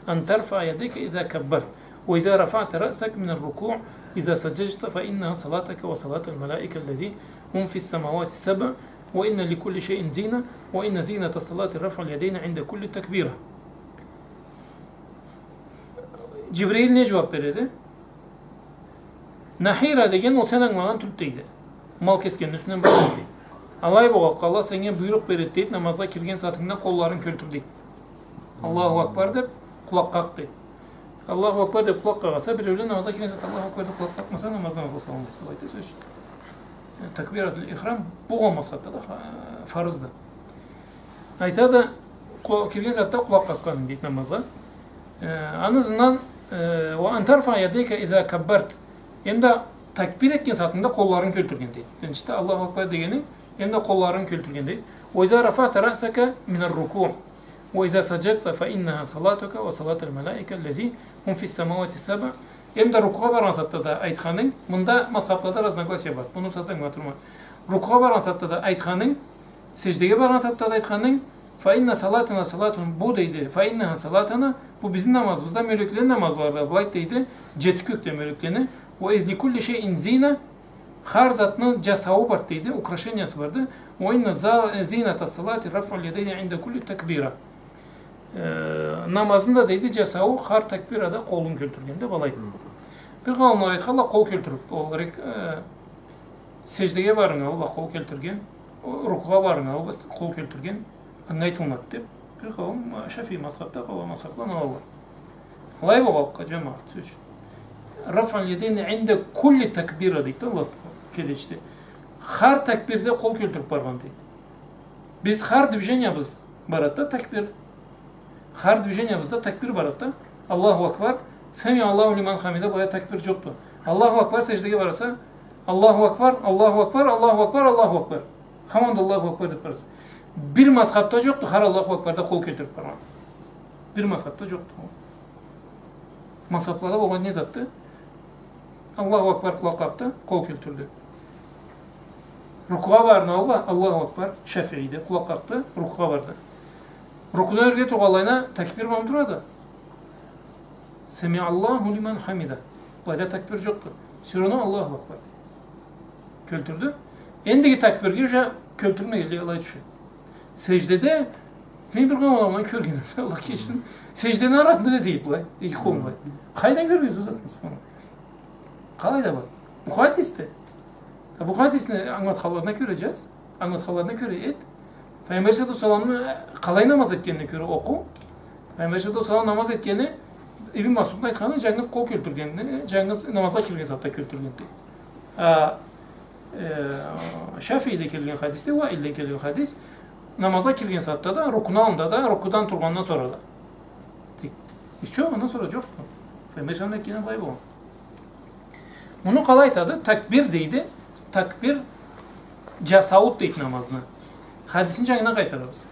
أن ترفع يديك إذا كبرت، وإذا رفعت رأسك من الركوع، إذا سجدت فإنها صلاتك وصلاة الملائكة الذي هم في السماوات السبع، وإن لكل شيء زينة، وإن زينة الصلاة رفع اليدين عند كل تكبيرة. Джибрил не джууаб береди? Нахира деген ол сен ангылагъан тюлдю, дейди. Мал кесгенни юсюнден баргъан, дейди. Алай болгъанлыкъгъа Аллах сеннге буйрукъ береди, дейди, намазгъа кирген сагъатынгда къолларынгы кёлтюр, дейди. Аллаху акбар деб къулакъ къакъ, дейди. Аллаху акбар деб къулакъ къагъаса, биреулен намазгъа кирген сагъатда Аллаху акбар деб къулакъ къакъмаса, намаздан алгъа салынмайды, сёз ючюн. Э, такбиратуль ихрам бу къауум мазхабда да ха-, фарызды. Айтады, къу-, кирген сагъатда къулакъ къакъгъан, дейди, намазгъа. Э, аны ызындан, э, وأن ترفع يديك إذا كبرت. Эм да такбир этген сагъатынгда къолларынгы кёлтюрген, дейди. Биринчиде Аллаху акбар дегенинг, эм да къолларынгы кёлтюрген, дейди. وإذا رفعت رأسك من الركوع، وإذا سجدت فإنها صلاتك وصلاة الملائكة الذي هم في السماوات السبع، Эм да рукугъа баргъан сагъатда да айтханынг, мында мазхаблада разногласия бар. Муну сагъатда ангылатырма. Рукугъа баргъан сагъатда да айтханынг, сеждеге баргъан сагъатда да айтханынг, «Фа инна салатана салатун», бу дейди, «фа иннаха салатана», бу бизни намазыбыз да, мёлеклени намазлары да, былай дейди, джети кёкде мёлеклени, «ва иза ли кулли шайин зина», хар затны джасауу бар дейди, украшениясы барды, «ва инна за-, зината салати рафъул ядайни инда кулли такбира». Э, намазны да дейди, джасауу хар такбирада къолун кёлтюрген да, былай. Хы. Бир къауумла айтханла, къол кёлтюрюб, ол рек-, э, сеждеге барынгы аллы къол кёлтюрген, о, рукугъа барынгы аллы къол кёлтюрген, анга айтылмады деб. Бир къауум, э, Шафии мазхабда, къалгъан мазхабла алалла. Алай болгъанлыкъгъа, джамагъат, сёз ючюн. «Рафъул ядайни инда кулли такбира» дейди Аллах кеделишди. Хар такбирде къол кёлтюрюб баргъан дейди. Биз хар движениябыз барады да такбир. Хар движениябызда такбир барады да. Аллаху акбар. Сами Аллаху лиман хамида, былайда такбир джокъду. Аллаху акбар, сеждеге бараса, Аллаху акбар, Аллаху акбар, Аллаху акбар, Аллаху акбар. Хаманда Аллаху акбар деб бараса. Бир мазхабда джокъду, хар Аллаху акбарда къол кёлтюрюб баргъан. Бир мазхабда джокъду. Мазхаблада болгъан не затды? Аллаху акбар, къулакъ къакъды, къол кёлтюрдю. Рукугъа барынгы аллы, Аллаху акбар, Шафииде, къулакъ къакъды, рукугъа барды. Рукудан ёрге тургъанлайына такбир бармы турады? Сами Аллаху лиман хамида. Былайда такбир джокъду. Всё равно Аллаху акбар. Кёлтюрдю. Эндиги такбирге уже кёлтюрмегенлей алай тюшеди. Сеждеде, мен бир къауум адамланы кёргенме, Аллах кечсин. Сеждени арасында да дейди былай, эки къолун былай. Къайдан кёргенсе ол затны, субханаллах. Къалай да бар. Бу хадисде. А бу хадисни ангылатханларына кёре джаз, ангылатханларына кёре эт. Пайгъамбар саллаллаху алейхи ва салламны къалай намаз этгенине кёре окъу. Пайгъамбар саллаллаху алейхи ва саллам намаз этгени, Ибн Масъудну айтханы, джангыз къол кёлтюргенни, джангыз намазгъа кирген сагъатда кёлтюргенди. А, э, Шафииде келген хадисде, Уаилден келген хадис, намазгъа кирген сагъатда да, рукуну аллында да, рукудан тургъандан сора да. Тек, и всё, андан сора джокъ. Пайгъамбар саллаллаху алейхи ва саллам этгени былай болгъан. Муну къалай айтады? Такбир дейди. Такбир джасауду дейди намазны. Хадисни джангыдан къайтарабыз.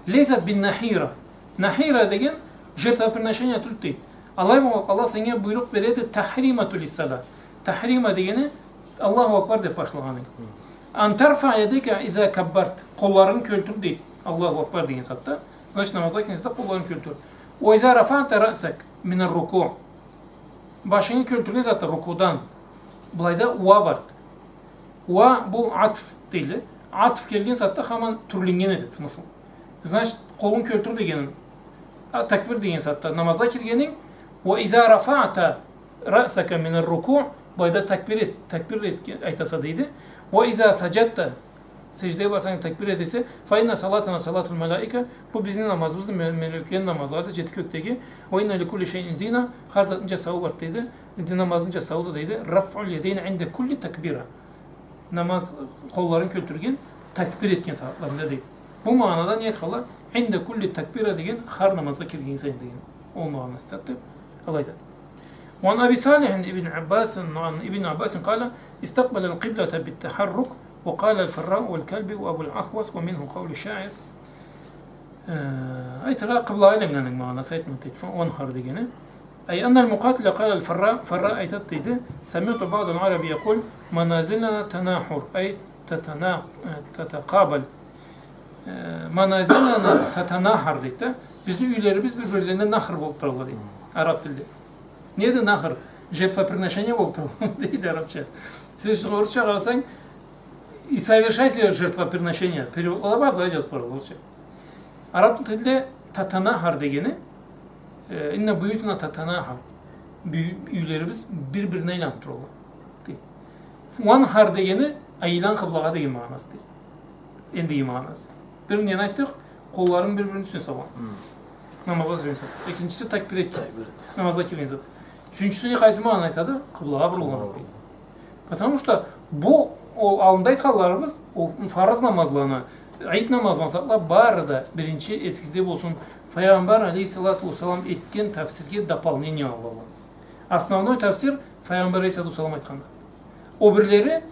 «Лейсат бин нахира». Нахира деген жертвоприношение тюлдю дейди. Алай болгъанлыкъгъа Аллах сеннге буйрукъ береди, «тахримату лиссала». Тахрима дегени Аллаху акбар деб башлагъаны. «Ан тарфа ядайка иза каббарт». Къолларынгы кёлтюр дейди. Аллаху акбар деген сагъатда. Значит, намазгъа кирген сагъатда къолларынгы кёлтюр. «Ва иза рафаъта раъсак минар рукуъ». Башынгы кёлтюрген сагъатда рукудан. Былайда «ва» барды. «Ва» бу атф дейди. Атф келген сагъатда хаман тюрленнген этеди смысл. Значит, къолунг кёлтюр дегенинг, а, такбир деген сагъатда намазгъа киргенинг, «ва иза рафаъта раъсака минар рукуъ», былайда такбир эт, такбир эт, айтаса дейди. «Ва иза саджадта», сеждеге барсанг такбир этесе, «фа инна салатана салатул малаика», бу бизни намазыбызды, мё-, мёлеклени намазларыды, джети кёкдеги, «ва инна ли кулли шайин зина», хар затны джасауу барды дейди, намазны джасаууду дейди, «рафъул ядайни инда кулли такбира». Намаз, къолларын кёлтюрген, такбир этген сагъатларында дейди. Бу магъанада не айтханла? «Инда кулли такбира» деген, хар намазгъа кирген сайын деген. Ол магъана айтады деб, алай айтады. وعن أبي صالح بن عباس، عن ابن عباس قال: استقبل القبلة بالتحرك، وقال الفراء والكلبي وأبو الأحوص، ومنه قول الشاعر. Э, айтыргъа, къыблагъа айланнганынг магъанасы айтмады дейди, «وانحر» дегени. أي أن المقاتل قال الفراء، Фарра айтады дейди: سمعت بعض العرب يقول: منازلنا تناحر، أي تتنا-، э, تتقابل. Э, منازلنا تتناحر дейди да. Бизни юйлерибиз бир-бирлерине нахр болуб туралла дейди. Араб тилде. Неди нахр? Жертвоприношение болуб туралла дейди арабча. Сёз ючюн, орусча къарасанг, и совершай себе жертвоприношение. Переводла да бар, былай джазыб баралла орусча. Араб тилде تتناحر дегени, э, إن بيوتنا تتناحر. Бю-, юйлерибиз бир-бирине айланыб туралла дейди. وانحر дегени, айлан къыблагъа деген магъанасы дейди. Энди магъанасы. Бир не айтдыкъ? Къолларын бир-бирини юсюне салгъан. Хы. Намазгъа сюйген сагъат. Экинчиси такбир этген. Такбир. Намазгъа кирген сагъат. Ючюнчюсю не, къайсы магъананы айтады? Къыблагъа бурулгъан. Къыблагъа бурулгъан. Потому что бу, ол аллында айтханларыбыз, ол фарыз намазланы, ид намазланы сагъатла бары да биринчи эсигизде болсун, Файгъамбар алейхиссалату уассалам этген тафсирге дополнение алалла. Основной тафсир Файгъамбар алейхиссалату уассалам айтханды. Ол бирлери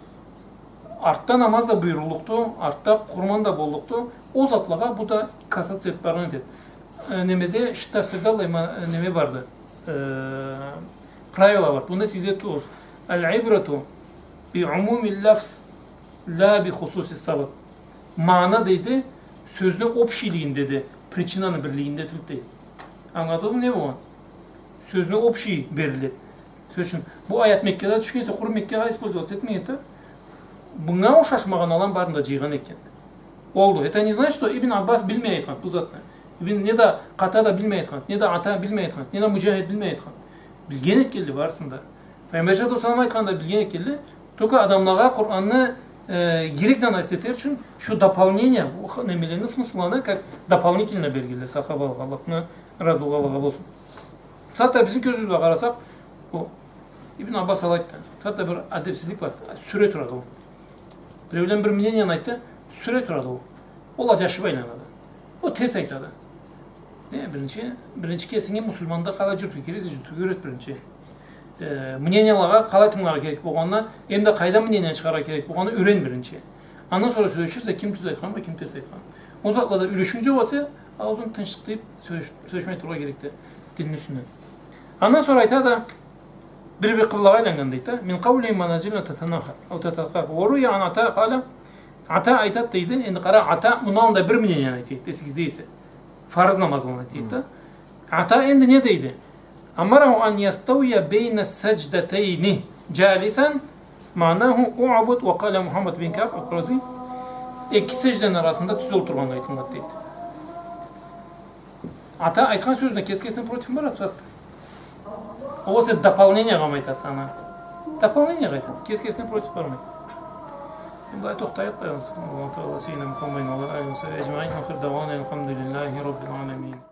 артда намаз да буюруллукъду, артда къурман да боллукъду. Ол затлагъа бу да касаться этиб баргъан этеди. Э, немеде, шу тафсирде аллай ма-, неме барды. Э, Правила бар. Муну сиз этигиз. العبرة بعموم اللفظ لا بخصوص السبب. Маъна, дейди, сёзню общийлигинде, причинаны бирлигинде тюл, дейди. Ангыладыгъызмы не болгъан? Сёзню общий бериледи. Сёз ючюн, бу аят Меккада тюшген эсе, къуру Меккагъа использоваться этмегенди да. Мынга ушаш магъаналаны барын да джыйгъан экенди. Олду. Это не значит, что Ибн Аббас билмей айтханды бу затны. Ибн, не да Къатада билмей айтханды, не да Ата билмей айтханды, не да Муджахид билмей айтханды. Билген этгенле барысын да. Пайгъамбар саллаллаху алейхи ва саллам айтханды, билген этгенле. Только адамлагъа Къуранны, э, герек да насихат этер ючюн шу дополнение, бу х-, немелени смыслланы как дополнительно бергенле сахабалагъа, Аллахны разылыгъы алагъа болсун. Бусагъатда бизни кёзюбюз бла къарасакъ, бу Ибн Аббас алай айтды. Бусагъатда бир адебсизлик бар. Сюре турады ол. Биреулен бир мненияны айтды, сюре турады ол. Ол аджашыб айланады. Ол терс айтады. Не, биринчи, биринчи кесинги муслиман да къалай джюрютюрге керексе, джюрютюрге юйрет биринчи. Э, мненияларгъа къалай тынгыларгъа керек болгъанын, эм да къайдан мнение чыгъаргъа керек болгъанын юйрен биринчи. Андан сора сёлеширсе, ким тюз айтхан бла ким терс айтхан. Ол затлада юйренишинг джокъ эсе, аузунг тынчлыкъ тыйыб сёлеш-, сёлешмей турургъа керекди динни юсюнден. Андан сора айтады, бир-бир къыблагъа айланнган, дейди да. من قولهم منازلنا تتناحر أو تتقارب. وروي عن عطاء قال, Ата айтады, дейди. Энди къара, Ата муну аллында бир мненияны айтады, эсигизде эсе. Фарыз намаз аллында айтады да. Ата энди не дейди? أمره أن يستوي بين السجدتين جالسا معناه اعبد وقال محمد بن كعب القرظي. Эки сеждени арасында тюз олтургъанын айтылады, дейди. Ата айтхан сёзюне кеси кесине против бармайды. Ол эсе дополнениягъа айтады аны. Дополнениягъа айтады. Кеси кесине против бармайды. Былай тохтайыкъ да, Аллаху Тагъала сыйлы болсун, Аллаху Тагъала сыйлы болсун. وآخر دعوانا أن الحمد لله رب العالمين.